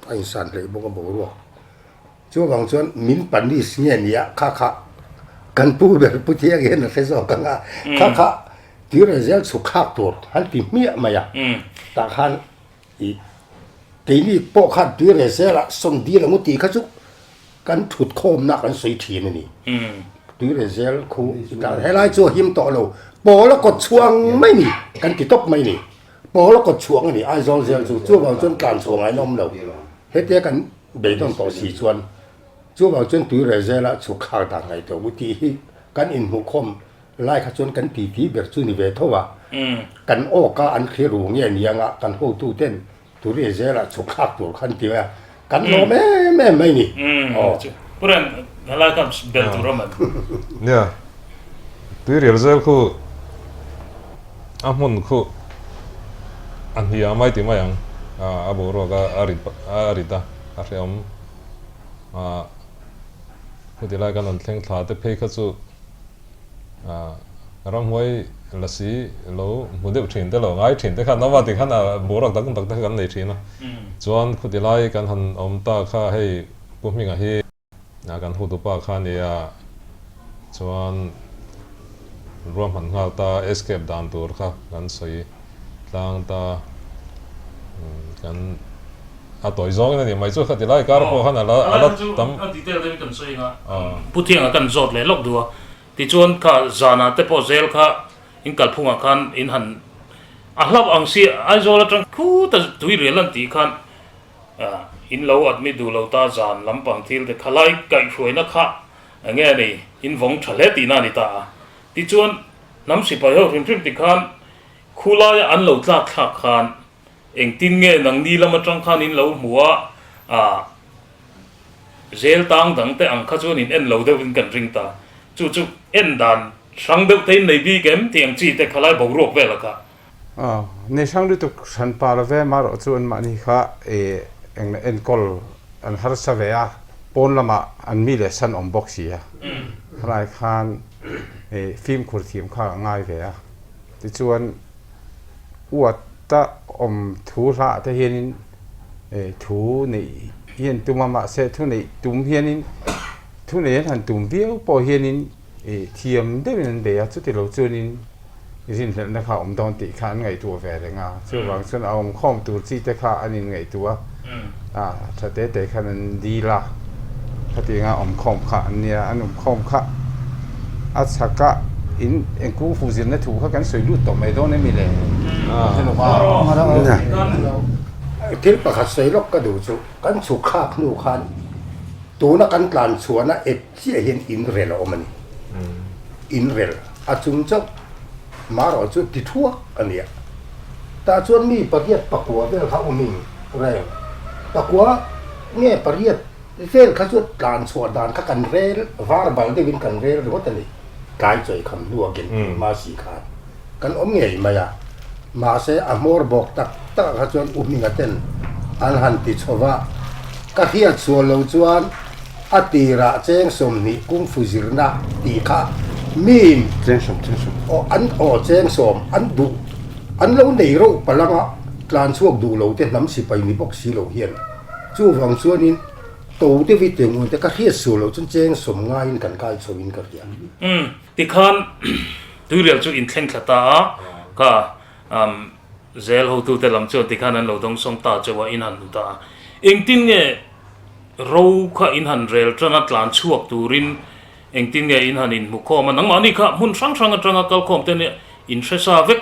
a insan hleih bawk a boruak. Chuvang chuan min punish nge nia kha kha kan pu ber Pu Thiang hian a hre zawk ang a, kha kha tuirel zel chhuk thlak tur an ti hmiah mai a, tah khan I keini pawh khan tui reh zelah sawn dil ang u tih kha chu kan thut khawmna kan sawi thin a ni. Tui reh zel khu i tlan helai chu a him tawh lo, pawl a kawt chhuang mai ni kan ti tawp mai ni. Pawl a kawt chhuang a ni Aizawl zel chu, chuvang chuan tlan chhuah ngaina awm lo. Hetia kan beidawn tawh si chuan chuvang chuan tui reh zelah chhuk thlak dan ngaihtuah ang u tih hi kan inhmuhkhawm Lai kha chuan kan titi ber chu ni ve tho a, kan awka an thlir ru nge ni anga kan hotu ten turi zelah chhuk thlak tur khan ti a, kan lawm em em mai ni. Aw. Pu Rem, helai khan bel tur a man. Nia, tuirial zel khu a hmun khu a hnia mai ti mai ang, a boruak a rit a rit a, a hrehawm a, chuti lai kan rawn thleng thla te phei kha chu. Ramhuai lasi lo hmu deuh thin te lo ngai thin te khan awm a tikhan a boruak dang tak te kha kan nei thin a. Chuan khuti lai kan han awm ta kha hei Pu Hminga hi kan hutupa kha a nia chuan ruahman nghal ta escape dan tur kha kan sawi tlang ta kan a tawi zawngin a ni mai chu khati lai kar pawh khan a la a la tam. A detail deuhin kan sawi anga Pu Thianga kan zawt leh lawk duh a Tichuan kha zanah te pawh zel kha in kalphungah khan in han a hlauh ang si Aizawl atang khuta tui rial an tih khan in lo admit duh lo ta zan lampang thil te khalai kaihhruaina kha enge a ni in vawng tha hle tihna a ni ta a. Tichuan hnam sipai ho hrim hrim tikhan khulaia an lo tlak thlak khan Engtin nge nangni lam atang khan in lo hmu a, ah zel tang dang te ang kha chuan in en lo deuh in kan ring ta. Chu chu en dan hrang deuh te in nei bik em tih ang chi te khalai boruak vel a kha. Aw, nei hrang lutuk hran pa lo ve marawh chu an mahni kha eng leh enkawl an harsa ve a, pawn lamah an mi leh san awm bawk si a, khalai khan fimkhur thiam kha a ngai ve a, tichuan Uata awm thu hlah te hianin thu neih hi an tum a, mahse thu neih tum hianin thu neih an han tum viau pawh hianin thiam deuhin an bei a, chuti lo chuanin rinhlelhna kha a awm dawn tih kha an ngaihtuah ve reng a, chuvang chuan a awmkhawm tur chi te kha an inngaihtuah a, a tha te te khan an dil a. Khatianga awmkhawm kha an nia, an awmkhawm kha a chhak a in eng kung fu zirna thu kha kan sawi lut tawh mai dawn em i le? Thil pakhat sawi lawk ka duh chu kan chhuk thlak hnu khan tuna kan tlan chhuahna ep chiah hian in rel a awm a ni. In rel a chung chauh marawh chu ti thuak a nia. Tah chuan mi pariat pakua vel kha awmin reng pakua Nge pariat vel kha chu tlan chhuah dan kha kan rel var bal deuhin kan rel ringawt a ni. Tlai chawi kham hnua gen tur hma si khan kan awm ngei mai a. Mahse a hmawr bawk tak tak ah kha chuan U Hminga ten an han ti chho va, ka hriat sual lo chuan a tirah cheng 20 kungfu zirna tih kha miin aw an aw cheng sawm an duh an lo nei reuh palanga tlan chhuak duh lo te hnam sipai ni bawk si lo hian Chuvang chuanin to deuh i teng te ka hriat suh loh chuan cheng sawm ngaiin kan kai chho in ka hria. Umm tikhan tuirial chu in thleng thla ta a, kha umm zel hotute lam chuan tikhan an lo dawngsawng ta chauh a, in han hmu ta a. Engtin nge ro kha in han rel tan a tlan chhuak turin engtin nge in han inhmu khawm a, nangmahni kha hmun hrang hrang atanga kal khawm te nia in hre sa vek.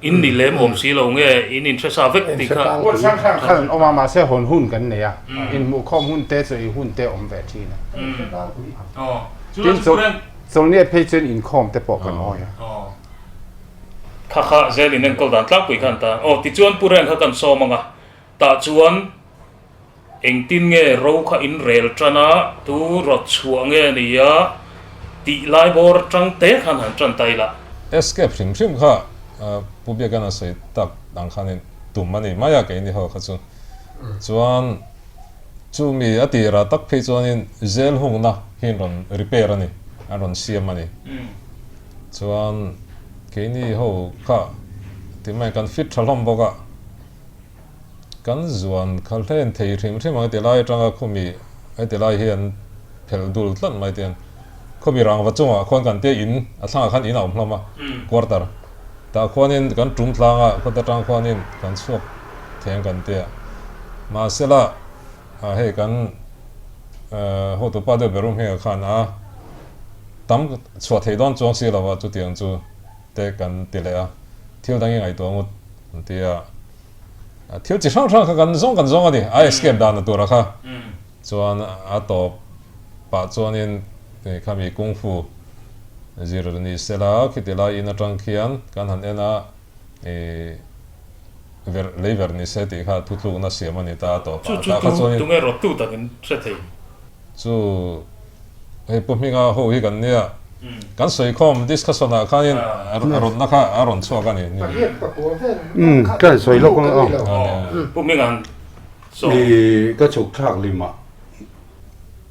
In ni lem awm si lo nge in inhre sa vek tih kha. Hmun hrang hrang khan an awm a, mahse hawn hun kan nei a, inhmuhkhawm hun te chu ei hun te awm ve thin a. Tin, chawlhniah phei chuan inkhawm te pawh kan awi a. Kha kha zel in enkawl dan tlangpui khan ta. Aw tichuan Pu Reng kha kan sawm ang a, tah chuan Engtin nge ro kha in rel tan a, tu rawt chhuah nge ni a tih lai bawr atang te khan han tan ta ila. Escape hrim hrim kha Pu Biakan a sawi tak ang khanin tum a ni mai a keini ho kha chu. Chuan chumi a tirah tak phei chuanin zel hungna hi an rawn repair a ni, an rawn siam a ni. Chuan keini ho kha ti mai kan fit tha hlawm bawk a. Kan zuan kha hlen thei hrim hrim ang heti lai atanga khumi heti lai hi an phelh dul tlat mai te hian khawmi rangva chungah khuan kan tia in a thlangah khan in a awm hlawm a quarter tah khuanin kan tum tlang a khawt atang khuanin kan chhuak thei ang kan tia mahsela hei kan hotupa deuh ber hmingah khan a tam chhuah thei dawn chuang si lo a chutiang chu te kan ti leh a thil dang i ngaihtuah ngut An ti a, thil chi hrang hrang kha kan zawng kan zawng a ni, a escape dan na tura kha chuan a tawp pah chuanin khami kung fu zir ni sela khiti lai in atang khian kan han en a ver lei ver ni se tih kha thutlukna siam a ni ta a tawp ah tah kha chuanin Chu chu tunge rawt tu takin hre thei. Chu hei Pu Hminga ho hi kan nia, kan sawikhawm discussion ah khanin a rawnna kha a rawn chhuak a ni. Umm ka sawi lawk ang aw. Pu Hminga han sawi. I ka chhuk thlak lim ah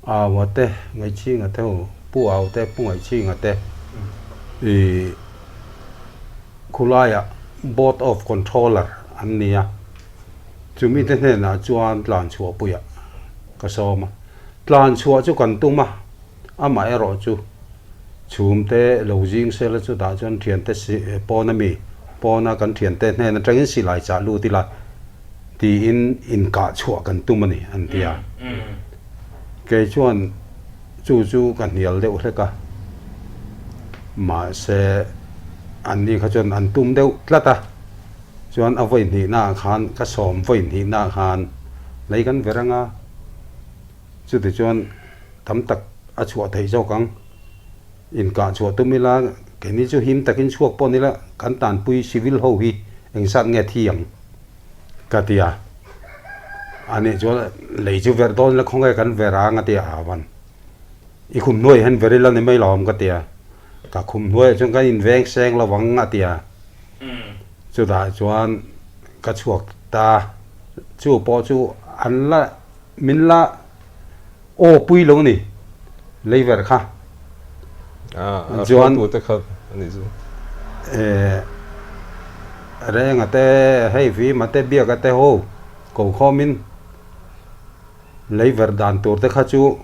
Au a te Ngaihchhinga te ho Pu Au te Pu Ngaihchhinga te. Ih khulaiah Board of Controller an ni a, chumi te hnenah chuan tlan chhuah puiah ka sawm a. Tlan chhuah chu kan tum a, amah erawh chu chhum te lo zing sela chutah chuan thiante pawn ami pawna kan thiante hnen atangin silai chah lut ila tiin inkah chhuah kan tum a ni an ti a. Kei chuan chu chu ka hnial deuh hlek a, mahse anni kha chuan an tum deuh tlat a, chuan a vawi hnihnaah khan ka sawm vawi hnihnaah khan lei kan ver ang a, chuti chuan tam tak a chhuah theih zawk ang, inkah chhuah tum ila keini chu him takin chhuak pawh nila kan tanpui civil ho hi engzat nge thi ang. Ka ti a, ani chuan lei chu verh dawn ila khawnge kan ver ang a ti a, avan i khum hnuaiah hian ver ila ni mai lo awm ka ti a, ka khum hnuaiah chuan kan inveng seng lo ang a ti a, chutah chuan ka chhuak ta, chu pawh chu an la min la aw pui lo ni lei verh kha chuan Renga te hei Vima te Biaka te ho ko khawmin lei verh dan tur te kha chu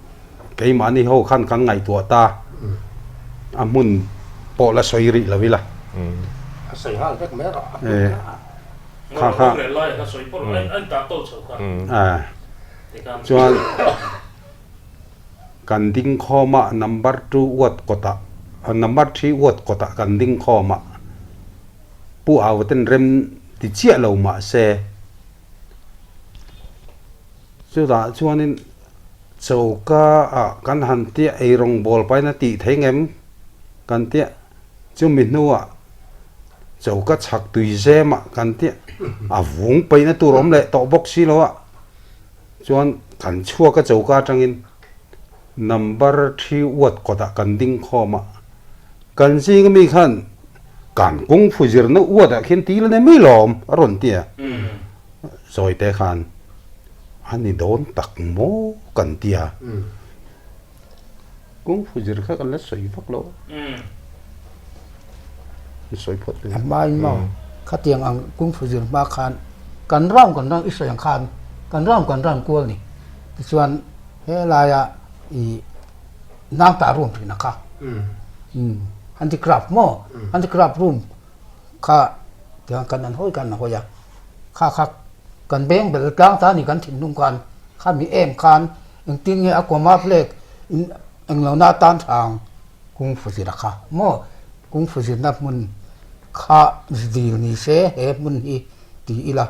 keimahni ho khan kan ngaihtuah ta a hmun pawh la sawi rih lo ila. A sawi nghal vek mai rawh. Kha kha. Chuan kan ding khawm a number two uat kawtah number three uat kawtah kan ding khawm a pu au ten rem ti chiah lo mah se chutah chuanin choka ah kan han tia eirawng bawl pahin a tih thei ngem kan tia chumi hnuah choka chhak tui zem ah kan tia a vung paihna tur awm leh tawh bawk si lo a. Chuan kan chhuak a choka atangin number thi uat kawtah kan ding khawm a, kan zing ami khan kan kung fu zirna uat ah khian til a nei mai lawm a rawn ti a, sawi te khan a ni dawn tak maw kan ti a, kung fu zir kha kan la sawi vak lo a, sawi phawt A hmain maw khatiang ang kung fu zir hma khan kan round kan round i sawi ang khan kan round kan round kual ni tichuan helaia i nangtah room thin a kha handicraft maw handicraft room kha tiang kan an hawi kan hawi a kha kha kan beng bel tlang ta a ni kan thinlung khan khami em khan engtin nge a kawm a flag in englo na tan thang kung fu zir a kha maw kung fu zirna hmun kha dil ni se he hmun hi ti ila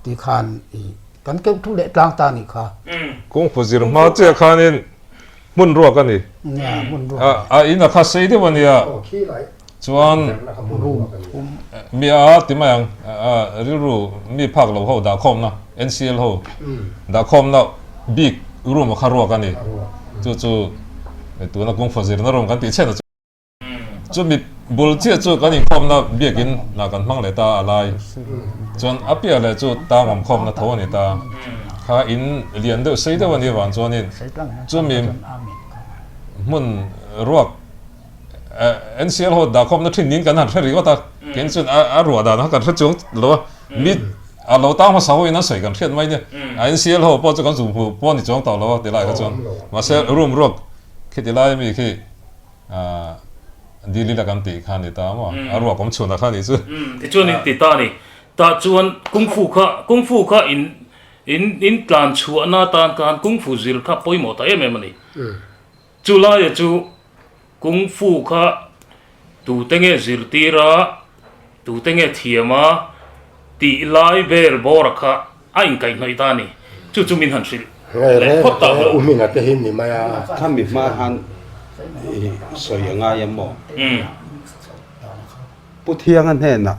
ti khan ih kan keuh thu leh tlang ta nih kha. Kung fu zir hma chiah khanin hmun ruak a ni. A in a kha sei deuh a nia. Chuan mi a ti mai ang rilru mi phak lo ho dahkhawmna NCL ho dahkhawmna bik room a kha ruak a ni. Chu chu tuna kung fu zirna room kan tih chhen a chu. Chumi bul chiah chu kan inkhawmna biakin lah kan hmang leh ta a lai. Chuan a piah leh chu tang awm khawmna tho a ni ta. Kha in lian deuh sei deuh a nih avang chuanin chumi hmun ruak NCL ho dahkhawmna thin niin kan han hre ringawt a. Keini chuan a ruah dan kha kan hre chuang lo a. Mi a lo tang hmasa hoin an sawi kan hriat mai nia. A NCL ho pawh chu kan zung hmu pawh a ni chuang tawh lo a ti lai kha chuan. Mahse room ruak khiti lai ami khi Dili la kan tih kha a ni ta maw? A ruak awm chhunah kha a nih chu. Tichuan in ti ta a ni. Tah chuan Kung Fu kha, Kung Fu kha in in in tlan chhuahna atan khan Kung Fu zir kha pawimawh ta em em a ni. Chu laia chu Kung Fu kha tute nge zirtir a, tute nge thiam a tih lai vel bawra kha A inkaihhnawih ta a ni. Chu chu min han hrilh leh phawt ta hlawh. U Hminga te hi ni mai a. Kha mi hma han i sawi a ngai em maw? Pu Thianga hnenah,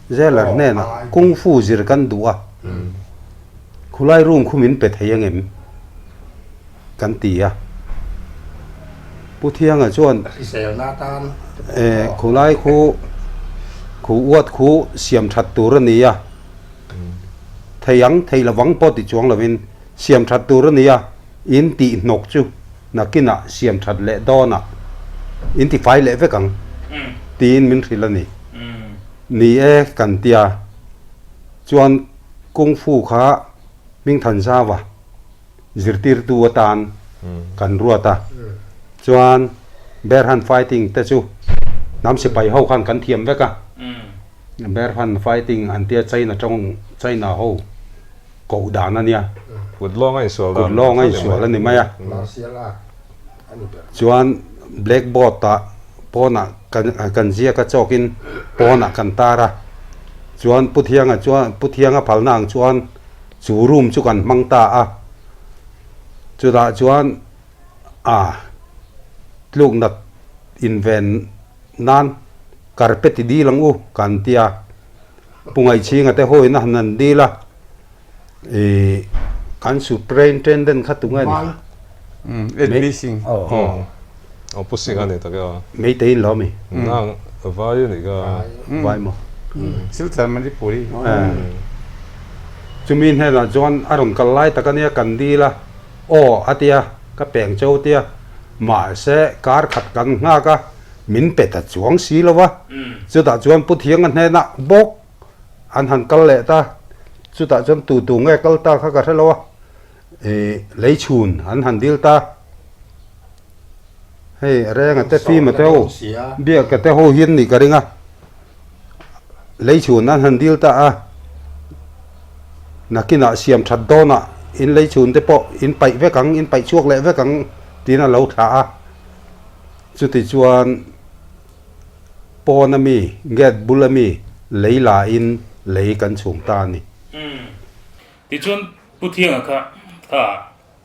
Zeller hnenah Kung Fu zir kan duh a, khulai room khu min pe thei angem? Kan ti a. Pu Thianga chuan, Khulai khu, khu uat khu siam that tur a ni a, thei ang, thei lovang pawh ti chuang lovin siam that tur a ni a, in tih hnawk chu nakinah siam that leh dawnah in tifai leh vek ang tiin min hrilh a ni. Ni e kan tia chuan Kung Fu kha Hmingthanzauva zirtirtu atan kan ruat a, chuan Bear Hunt Fighting te chu hnam sipai ho khan kan thiam vek a, Bear Hunt Fighting an tia China tawng China ho koh dan a nia. Kut lawng a insual dan. Kut lawng a insual a ni mai a. Chuan blackboard ah pawnah kan kan ziak a chawkin pawnah kan tar a, chuan Pu Thianga chuan Pu Thianga phalna ang chuan chu room chu kan hmang ta a, chutah chuan a tluknat inven nan carpet i dil ang u kan ti a, Pu Ngaihchhinga te hawiin a han han dil a, ih kan superintendent kha tunge ni kha? Edmi Singh. Aw Pu Singh a ni tak e aw. Meitei in lo mi? Nang vai a nih kha. Vai maw? Silchar Manipuri. Chumi hnenah chuan a rawn kal lai tak a nia kan dil a, aw a tia, ka peng cheu tia, mahse kar khat kan nghak a, min pe ta chuang si lo va, chutah chuan Pu Thianga hnenah bawk an han kal leh ta, chutah chuan tu tu nge kal ta kha ka hre lo a, ih lei chhun an han dil ta, hei Renga te Fima te ho Biaka te ho hian nih ka ring a, lei chhun an han dil ta a, nakinah siam that dawnah in lei chhun te pawh in paih vek ang, in paih chhuak leh vek ang tiin a lo thlah a. Chuti chuan pawn a mi, gate bul a mi lei la in lei kan chhung ta a ni. Umm. Tichuan Pu Thianga kha kha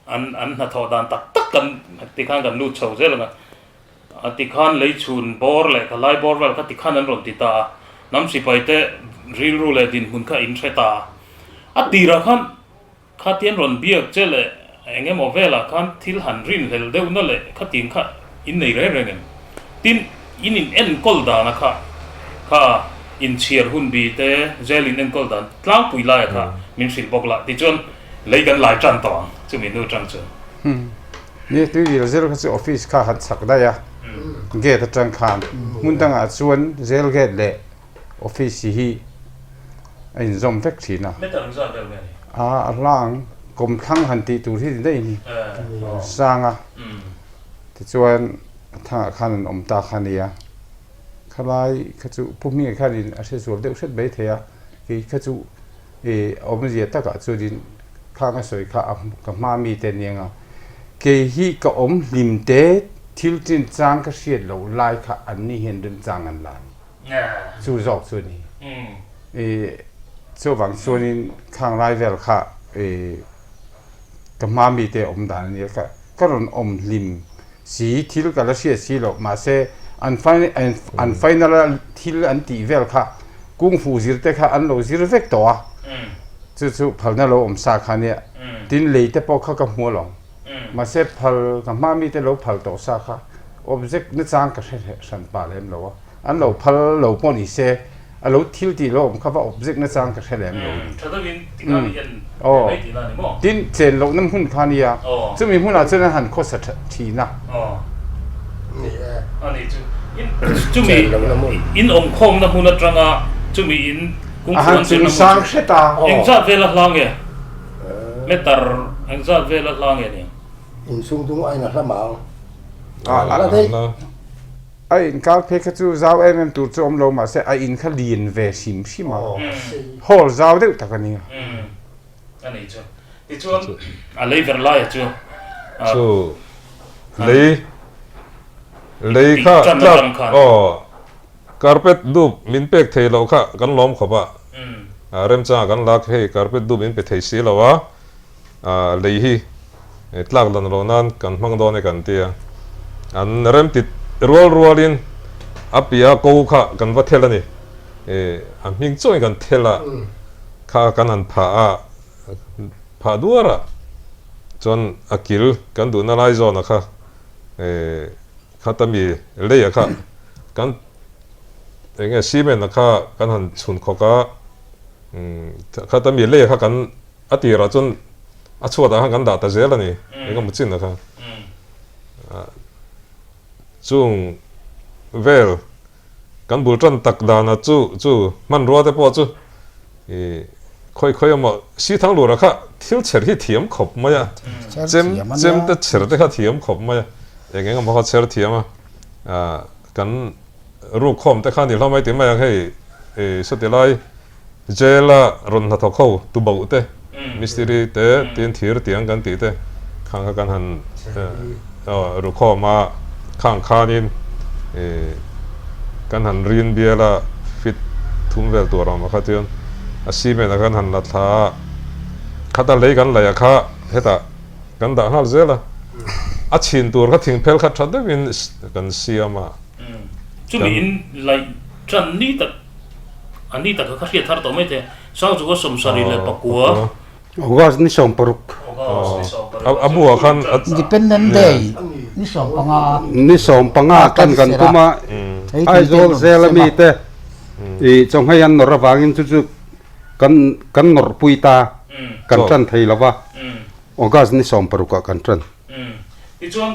an an hnathawh dan tak tak kan tikhan kan lut chho zel ang a. A tikhan lei chhun bawr leh kha lai bawr vel kha tikhan an rawn ti ta a. Hnam sipai te rilru leh dinhmun kha in hre ta a. A tirah khan Khatian rawn biak che leh eng emaw velah khan thil han rinhlel deuhna leh khatiang kha in nei reng reng em? Tin, in in enkawl dana kha kha inchhiar hun bi te zel in enkawl dan tlangpui laia kha min hrilh bawk lah tichuan lei kan lai tan tawh ang chumi hnu atang chuan. Ni tuirial zel kha chu office kha han chhak daih a, gate atang khan hmun dangah chuan zel gate leh Office hi a inzawm vek thin a. Meter ang zat vel nge ni? A a hla ang kawmthlang han tih tur hi ni daih ni. Sang a. Tichuan a thangah khan an awm ta kha nia. Khalai kha chu Pu Hminga khanin a hre zual deuh hret mai thei a. Kei kha chu i awmzia takah chuanin khang a sawi kha a ka hma mite aniang a. Kei hi ka awm hlim te thil chinchang ka hriat loh lai kha anni hian remchang an la a ni. Chu zawk chu a ni. I chuvang chuanin khang lai vel kha i ka hma mite awm dan a nia ka ka rawn awm hlim si thil ka la hriat si loh mahse an an final a thil an tih vel kha kung fu zir te kha an lo zir vek tawh a chu chu phalna lo awm sa kha nia tin lei te pawh kha ka hmu alawm mahse phal ka hma mite lo phal tawh sa kha object nachang ka hre hran pah lem lo a. An lo phal lo pawh ni se, a lo thil tih lo awm kha va object nachang ka hre lem lo ni. Tha deuhin ti khan i en ve mai tihna a ni maw? Tin, chen lohna hmun kha a nia, chumi hmunah chuan an han khawsa thin a. Ni e. A ni chu. Chumi in awmkhawmna hmun atanga chumi in kung fu an zirna hmun chu engzat vela hla nge? Meter engzat vela hla nge ni? Inchhung dung aiin a hla mang. A hla daih. A inkar phei kha chu zau em em tur chu awm lo mahse a in kha lian ve hrim hrim a, hall zau deuh tak a ni a. A ni chu. Tichuan a lei ver laia chu. Chu lei lei kha tlak aw carpet dup min pek thei loh kha kan lawm khawp a, remchanga kan lak hei carpet dup min pe thei si lo a. Lei hi tlak dan lo nan kan hmang dawn e kan ti a, an remti rual rualin a piah ko kha kan va thel a ni. A hming chuangin kan thel a, kha kan han phah a, phah duar a, chuan a kil kan duhna lai zawna kha khata mi leia kha kan eng nge cement a kha kan han chhun khawk a, khata mi leia kha kan A tirah chuan a chhuatah khan kan dah ta zel a ni, eng emaw chin ah khan. Chung vel kan bul tan tak dana chu chu hmanrua te pawh chu i khawi khawi emaw si thang lura kha thil chher hi thiam khawp mai a, chem chem te chher te kha thiam khawp mai a, eng eng emaw kha chher thiam a, ah kan ruk khawm te kha ni hlawm mai ti mai ang hei i sawti lai Jail a rawn hnathawk ho tuboh te, mistiri te tin thir tiang kan tih te khang kha kan han ru khawm a, khang khanin kan han rin bial a fit thum vel tur awm a kha chuan a cement a kan han la thla a, khata lei kan laih a kha hetah kan dah nghal zel a, a chhin tur kha thingphel kha tha deuhin kan siam a. Chumi in laih tan ni tak. A ni tak kha hriat thar tawh mai the. Sangzuka 79. August ni 60. A buah khan a. Independent Day ni 15. Ni 15 khan kan tum a, Aizawl zel a mi te i chawhmei an nawrh avangin chu chu kan kan nawrhpui ta, kan tan thei lo va, August ni 60 ah kan tan. Tichuan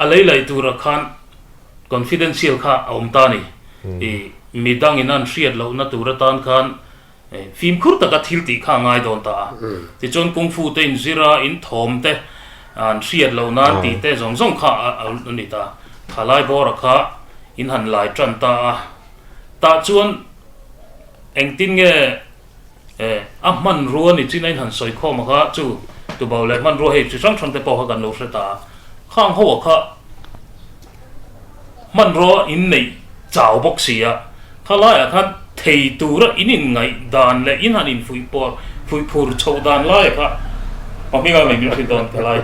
a lei laih turah khan Confidential kha a awm ta a ni. I midangin an hriat lohna tur atan khan fimkhur taka thil tih kha a ngai dawn ta a. Tichuan Kung Fu te inzir a, in thawm te an hriat loh nan tih te zawng zawng kha a ni ta. Thalai bawra kha in han lai tan ta a. Tah chuan engtin nge A hmanrua ni chin a inhan sawi khawm a kha chu tubo leh hmanrua hei chi hrang hrang te pawh kha kan lo hre ta a, khang ho a kha hmanrua in neih chau bawk si a, kha laiah khan thei tura in inngaih dan leh in han infuih pawr fuih phur chhoh dan lai a kha pahminga ngei min hrilh dawn ka lai.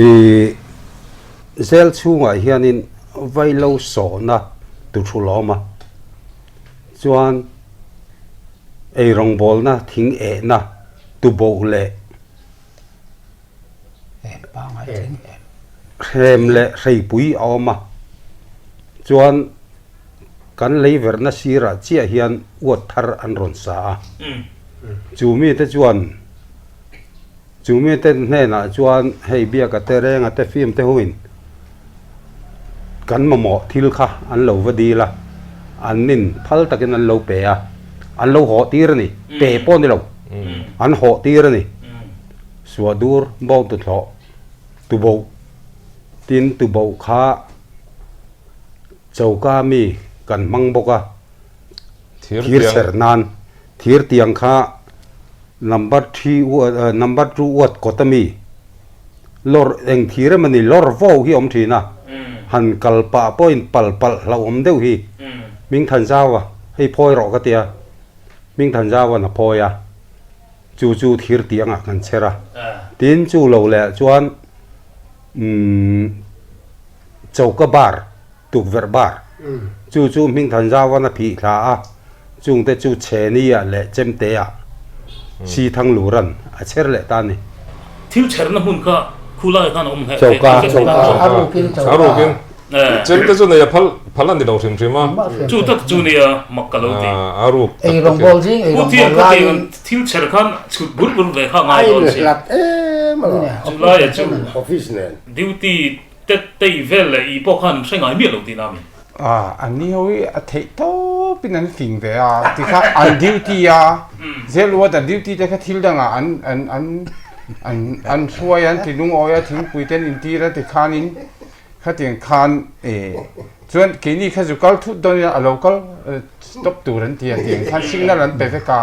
I zel chhungah hianin vailo sawhna tu thu lawm a. Chuan ei rawngbawlna thing ehna tuboh leh hrem leh hreipui a awm a, chuan kan lei verhna sirah chiah hian uat thar an rawn sa a, chu mite chuan Chu mite hnenah chuan hei biaka te renga te film te huin kan mamawh thil kha an lo va dil a, an nin phal takin an lo pe a, an lo hawh tir a ni, pe pawh ni lo, an hawh tir a ni. Suahdur bawng tuthlawh tuboh tin tuboh kha choka mi kan hmang bawk a, thir ser nan thir tiang kha Number three uat number two uat kawt a mi lawr eng thir emaw ni lawr vo hi awm thin a, han kal pah pawhin pal palh hlauhawm deuh hi Hmingthanzau a hei phawi rawh ka tia, Hmingthanzau an a phawi a, chu chu thir tiangah kan chher a, tin chu lo leh chuan umm choka bar Tukverh bar chu chu Hmingthanzauan a phih thla a, chungte chu Chhenia leh Chemtea si Thangluran a chher leh ta a ni. Thil chherna hmun kha khulai khan a awm ngheh Choka. Choka. A rukin choka. A rukin. Chemte chu nei a phal phal a ni lo hrim hrim a. Chu tak chu nia mak ka lo ti. A ruk tak Ei rawngbawl zing ei rawngbawl laiin. Thil chher khan chhut bur bur ve kha ngai dawn si. A inhlat em alawm. Chu laia chu. Office nen. Duty Tet tei vel leh i pawh khan hre ngai miah lo tih na mi? A, an ni ho hi a theih tawp in an fing ve a, ti kha an duty a, zel uat an duty te kha thil dang ah an an an an an hruai a, an ti lungawi a, thingpui te an intir a ti khan in khatiang khan e chuan keini kha zu kal thut dawn ila a lo kal stop tur an ti a, tiang khan signal an pe vek a,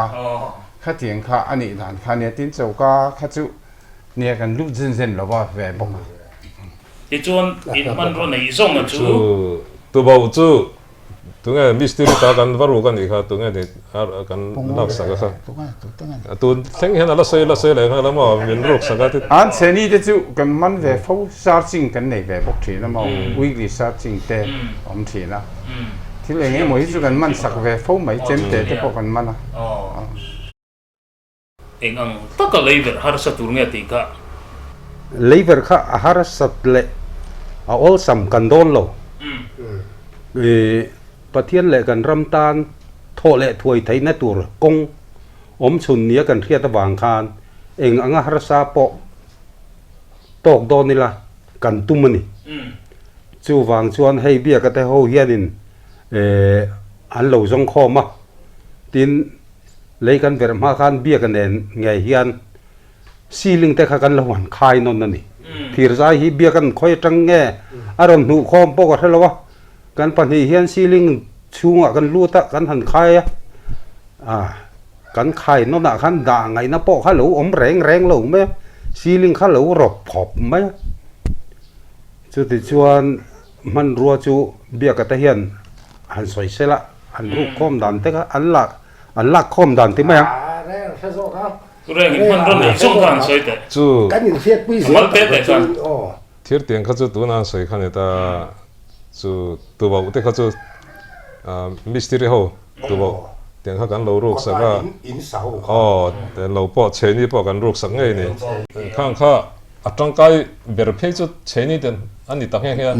khatiang kha a nih dan kha nia, tin choka kha chu Nia kan lut zen zen lo va ve bawk a. Tichuan in hmanraw neih zawng a chu. Chu tubo chu tunge mistiri ta kan va ruk a nih kha tunge ni kan lak sak a kha. Tun thleng hian a la sawi la sawi leh nghal a maw min ruk sak a ti. An chheni te chu kan man ve fo searching kan nei ve bawk thin a maw weekly searching te awm thin a thil eng emaw hi chu kan man sak ve fo mai chemte te pawh kan man a. Eng ang taka leiverh harsa tur nge tih kha? Leiverh kha a harsat leh a awlsam kan dawn lo. Pathian leh kan ram tan thawh leh thuai theihna tur kawng awm chhun nia kan hriat avang khan eng anga harsa pawh tawk dawn ila kan tum a ni. Chuvang chuan hei biaka te ho hianin an lo zawng khawm a, tin lei kan verh hma khan biaka nen ngei hian ceiling te kha kan lo han khai nawn a ni. Thirzai hi biakan khawi atang nge a rawn hnuh khawm pawh ka hre lo a, Kan pahnih hian ceiling chhungah kan lut a, kan han khai a, ah kan khai nawnah khan dah ngaihna pawh kha lo awm reng reng lo mai a, ceiling kha lo rawp khawp mai a. Chutichuan hmanrua chu biaka te hian han sawi sel a, an ruk khawm dan te kha an lak an lak khawm dan ti mai a. Reng hre zawk a. Reng in hmanrua nei zawk kha an sawi teh. Chu. Kan inhriatpui zel tak kha chu aw. Thir tiang kha chu tuna an sawi kha ni ta. Chu tubauh te kha chu mistiri ho tubauh tiang kha kan lo ruk sak a, aw lo pawh chheini pawh kan ruk sak ngei ni. Khang kha a tangkai ber phei chu chheini te a ni ta nghe nghe a,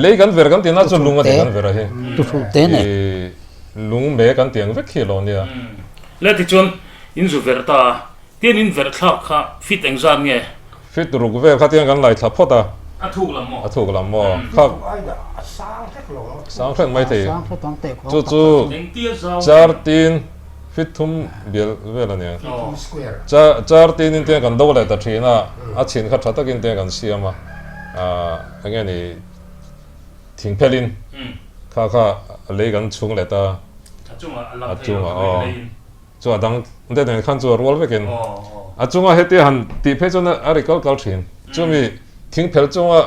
lei kan ver kan tihna chu lung a ti kan ver a hi, i lung me kan tiang vek hi lo nia. Le tichuan in zu ver ta a, tian in verh thlak kha fit engzat nge? Fit ruk vel kha tiang kan lai thla phawt a. A thuk lam maw? A thuk lam maw? Kha sang hrek mai thei. Chu chu char tin fit thum bial vel a nia. Char tin in tiang kan do leh ta thin a, a chhin kha tha takin tiang kan siam a, eng nge ni thing phel in kha kha lei kan chhung leh ta. A chungah aw. Chu a dang te nen khan chu a rual vekin a chunga hetia han tih phei chuan a ri kal kal thin. Chumi thingphel chunga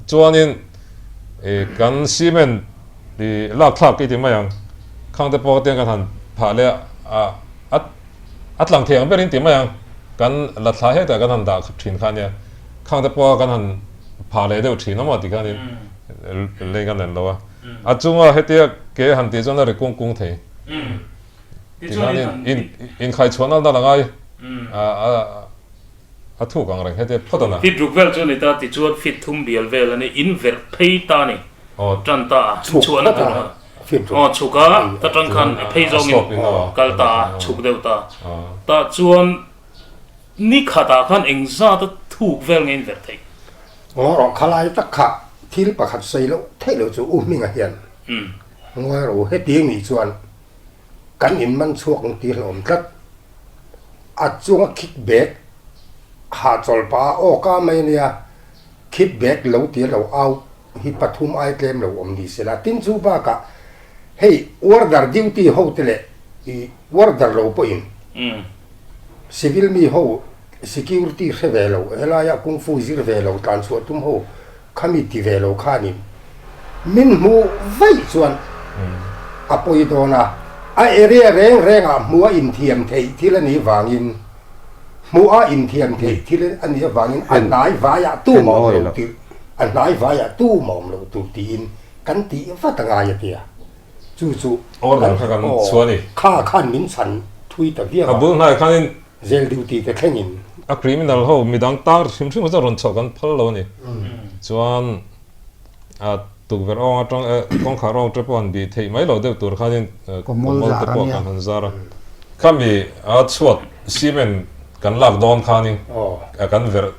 chuanin ih kan cement ih lak thlak i ti mai ang. Khang te pawh tiang kan han phah leh a a a tlang thei ang berin ti mai ang. Kan la thla hetah kan han dah thin kha ania. Khang te pawha kan han phah leh deuh thin a maw ti khanin lei kan en lo a. A chunga hetia ke han tih chuan a ri kung kung thei. Tichuan in inkhai chhuah nal nal a ngai a thuk ang reng heti phawt a na. Fit ruk vel chu a ni ta tichuan fit thum bial vel a ni in verh phei ta ni tan ta a chhuahna tur kha aw chhuk a ta tang khan phei zawngin kal ta a chhuk deuh ta tah chuan ni khatah khan engzat a thuk vel nge in verh theih. Ngaw rawh khalai tak kha thil pakhat sawi loh theih loh chu U Hminga hian ngawi rawh u hetiang nih chuan Kan in man chhuak ang tih hlawm tlat. A chunga khik bag hahchawl pah a aw ka mai ania, khik bag lo tia lo au hi pathum ai tlem lo awm ni sela. Tin chu bakah hei order duty ho te leh i order lo pawhin civil mi ho security hre ve lo, helaia kungfu zir ve lo tlan chhuah tum ho Khami ti ve lo khanin min hmuh vaih chuan a pawi dawn a, a area reng rengah hmuh a inthiam theih thil a nih vangin hmuh a inthiam theih thil a nih avangin a hnai vaiah tu mah awm lo tir a hnai vaiah tu mah awm lo tur tiin kan tih vat a ngai a tia chu chu Order kha kan chhuah a ni. Kha khan min chhan thui ta viau a. A bul hnaiah khanin Jail duty te thlengin. A criminal ho midang tar hrim hrim kha chuan rawn chhoh kan phal lo a ni. Chuan a tukverh awng atang kawngkhar awng te pawh han bih theih mai lo deuh tur khanin kawmawl te pawh kan han zar a. Khami a chhuat cement kan lak dawn khanin kan verh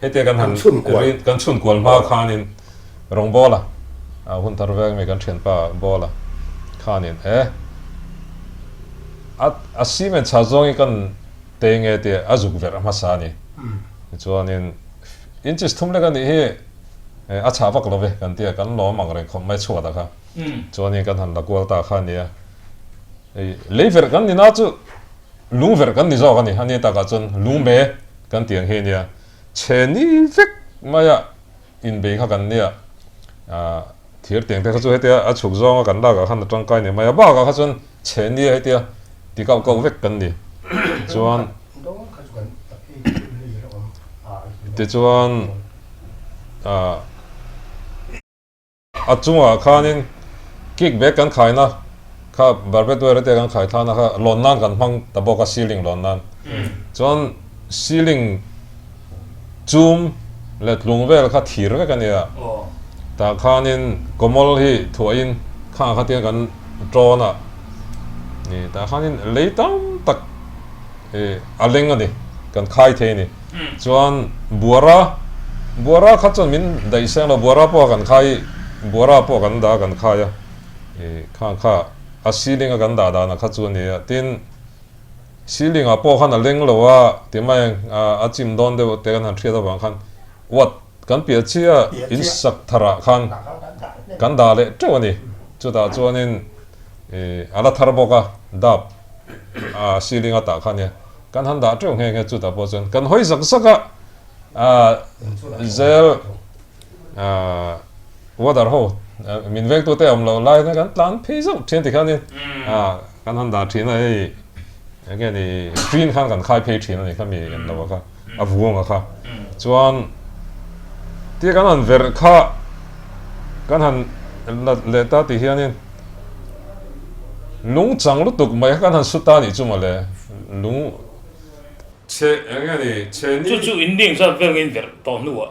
hetia kan han kan chhun kual hma khanin rawngbawla hun thar veng mi kan thianpa bawla khanin e a a cement chha zawngin kan te nge tia a zuk verh hmasa a ni. Tichuanin inches thum lek a nih hi a chhah vak lo ve kan tia kan lawm ang reng khawp mai chhuat ah kha chuanin kan han la kual ta kha a nia. Hei lei verh kan ni na chu lung verh kan ni zawk a ni a ni takah chuan lung me kan tih ang hi a nia. Chhe ni vek maia inbei kha kan nia. Thir tiang te kha chu hetia a chhuk zawnga kan lakah khan a tangkai ni mai a, bakah kha chuan chhe nia hetia ti kauh kauh vek kan ni. Chuan tichuan a chungah khanin kick bag kan khaina kha barbed wire te kan khai thlana kha lawn nan kan hmang ta bawk a ceiling lawn nan. Chuan ceiling chum leh tlung vel kha thir vek a nia. Tah khanin kawmawl hi thuahin khangah kha tiang kan tawn a ni. Tah khanin lei tam tak a leng a ni, kan khai thei a ni. Chuan buara. Buara kha chuan min daih seng lo, Buara pawh kan khai, Buara pawh kan dah a kan khai a, ih khang kha a ceiling a kan dah dan kha chu a ni a, tin ceiling ah pawh khan a leng lo a ti mai a, a chim dawn deuh te kan han hriat avang khan what kan piah chiah in sak thar ah khan kan dah leh teuh a ni, chutah chuanin ih a la thar bawk a dap a ceiling a tah kha nia kan han dah teuh nghe nghe chutah pawh chuan kan hawi zak zak a. Zel water ho min vengtu te awm loh lai kan tlan phei zauh thin tikhanin kan han dah thin a hei enge ni green khan kan khai phei thin a ni khami en lo kha a vuang a kha chuan tia kan han verh kha kan han la leh ta ti hianin lung chang lutuk mai kha kan han su ta nih chu mawle lung Chhe eng nge ni? Chhe ni. Chu chu in ding zat vel ngin verh tawh hnuah.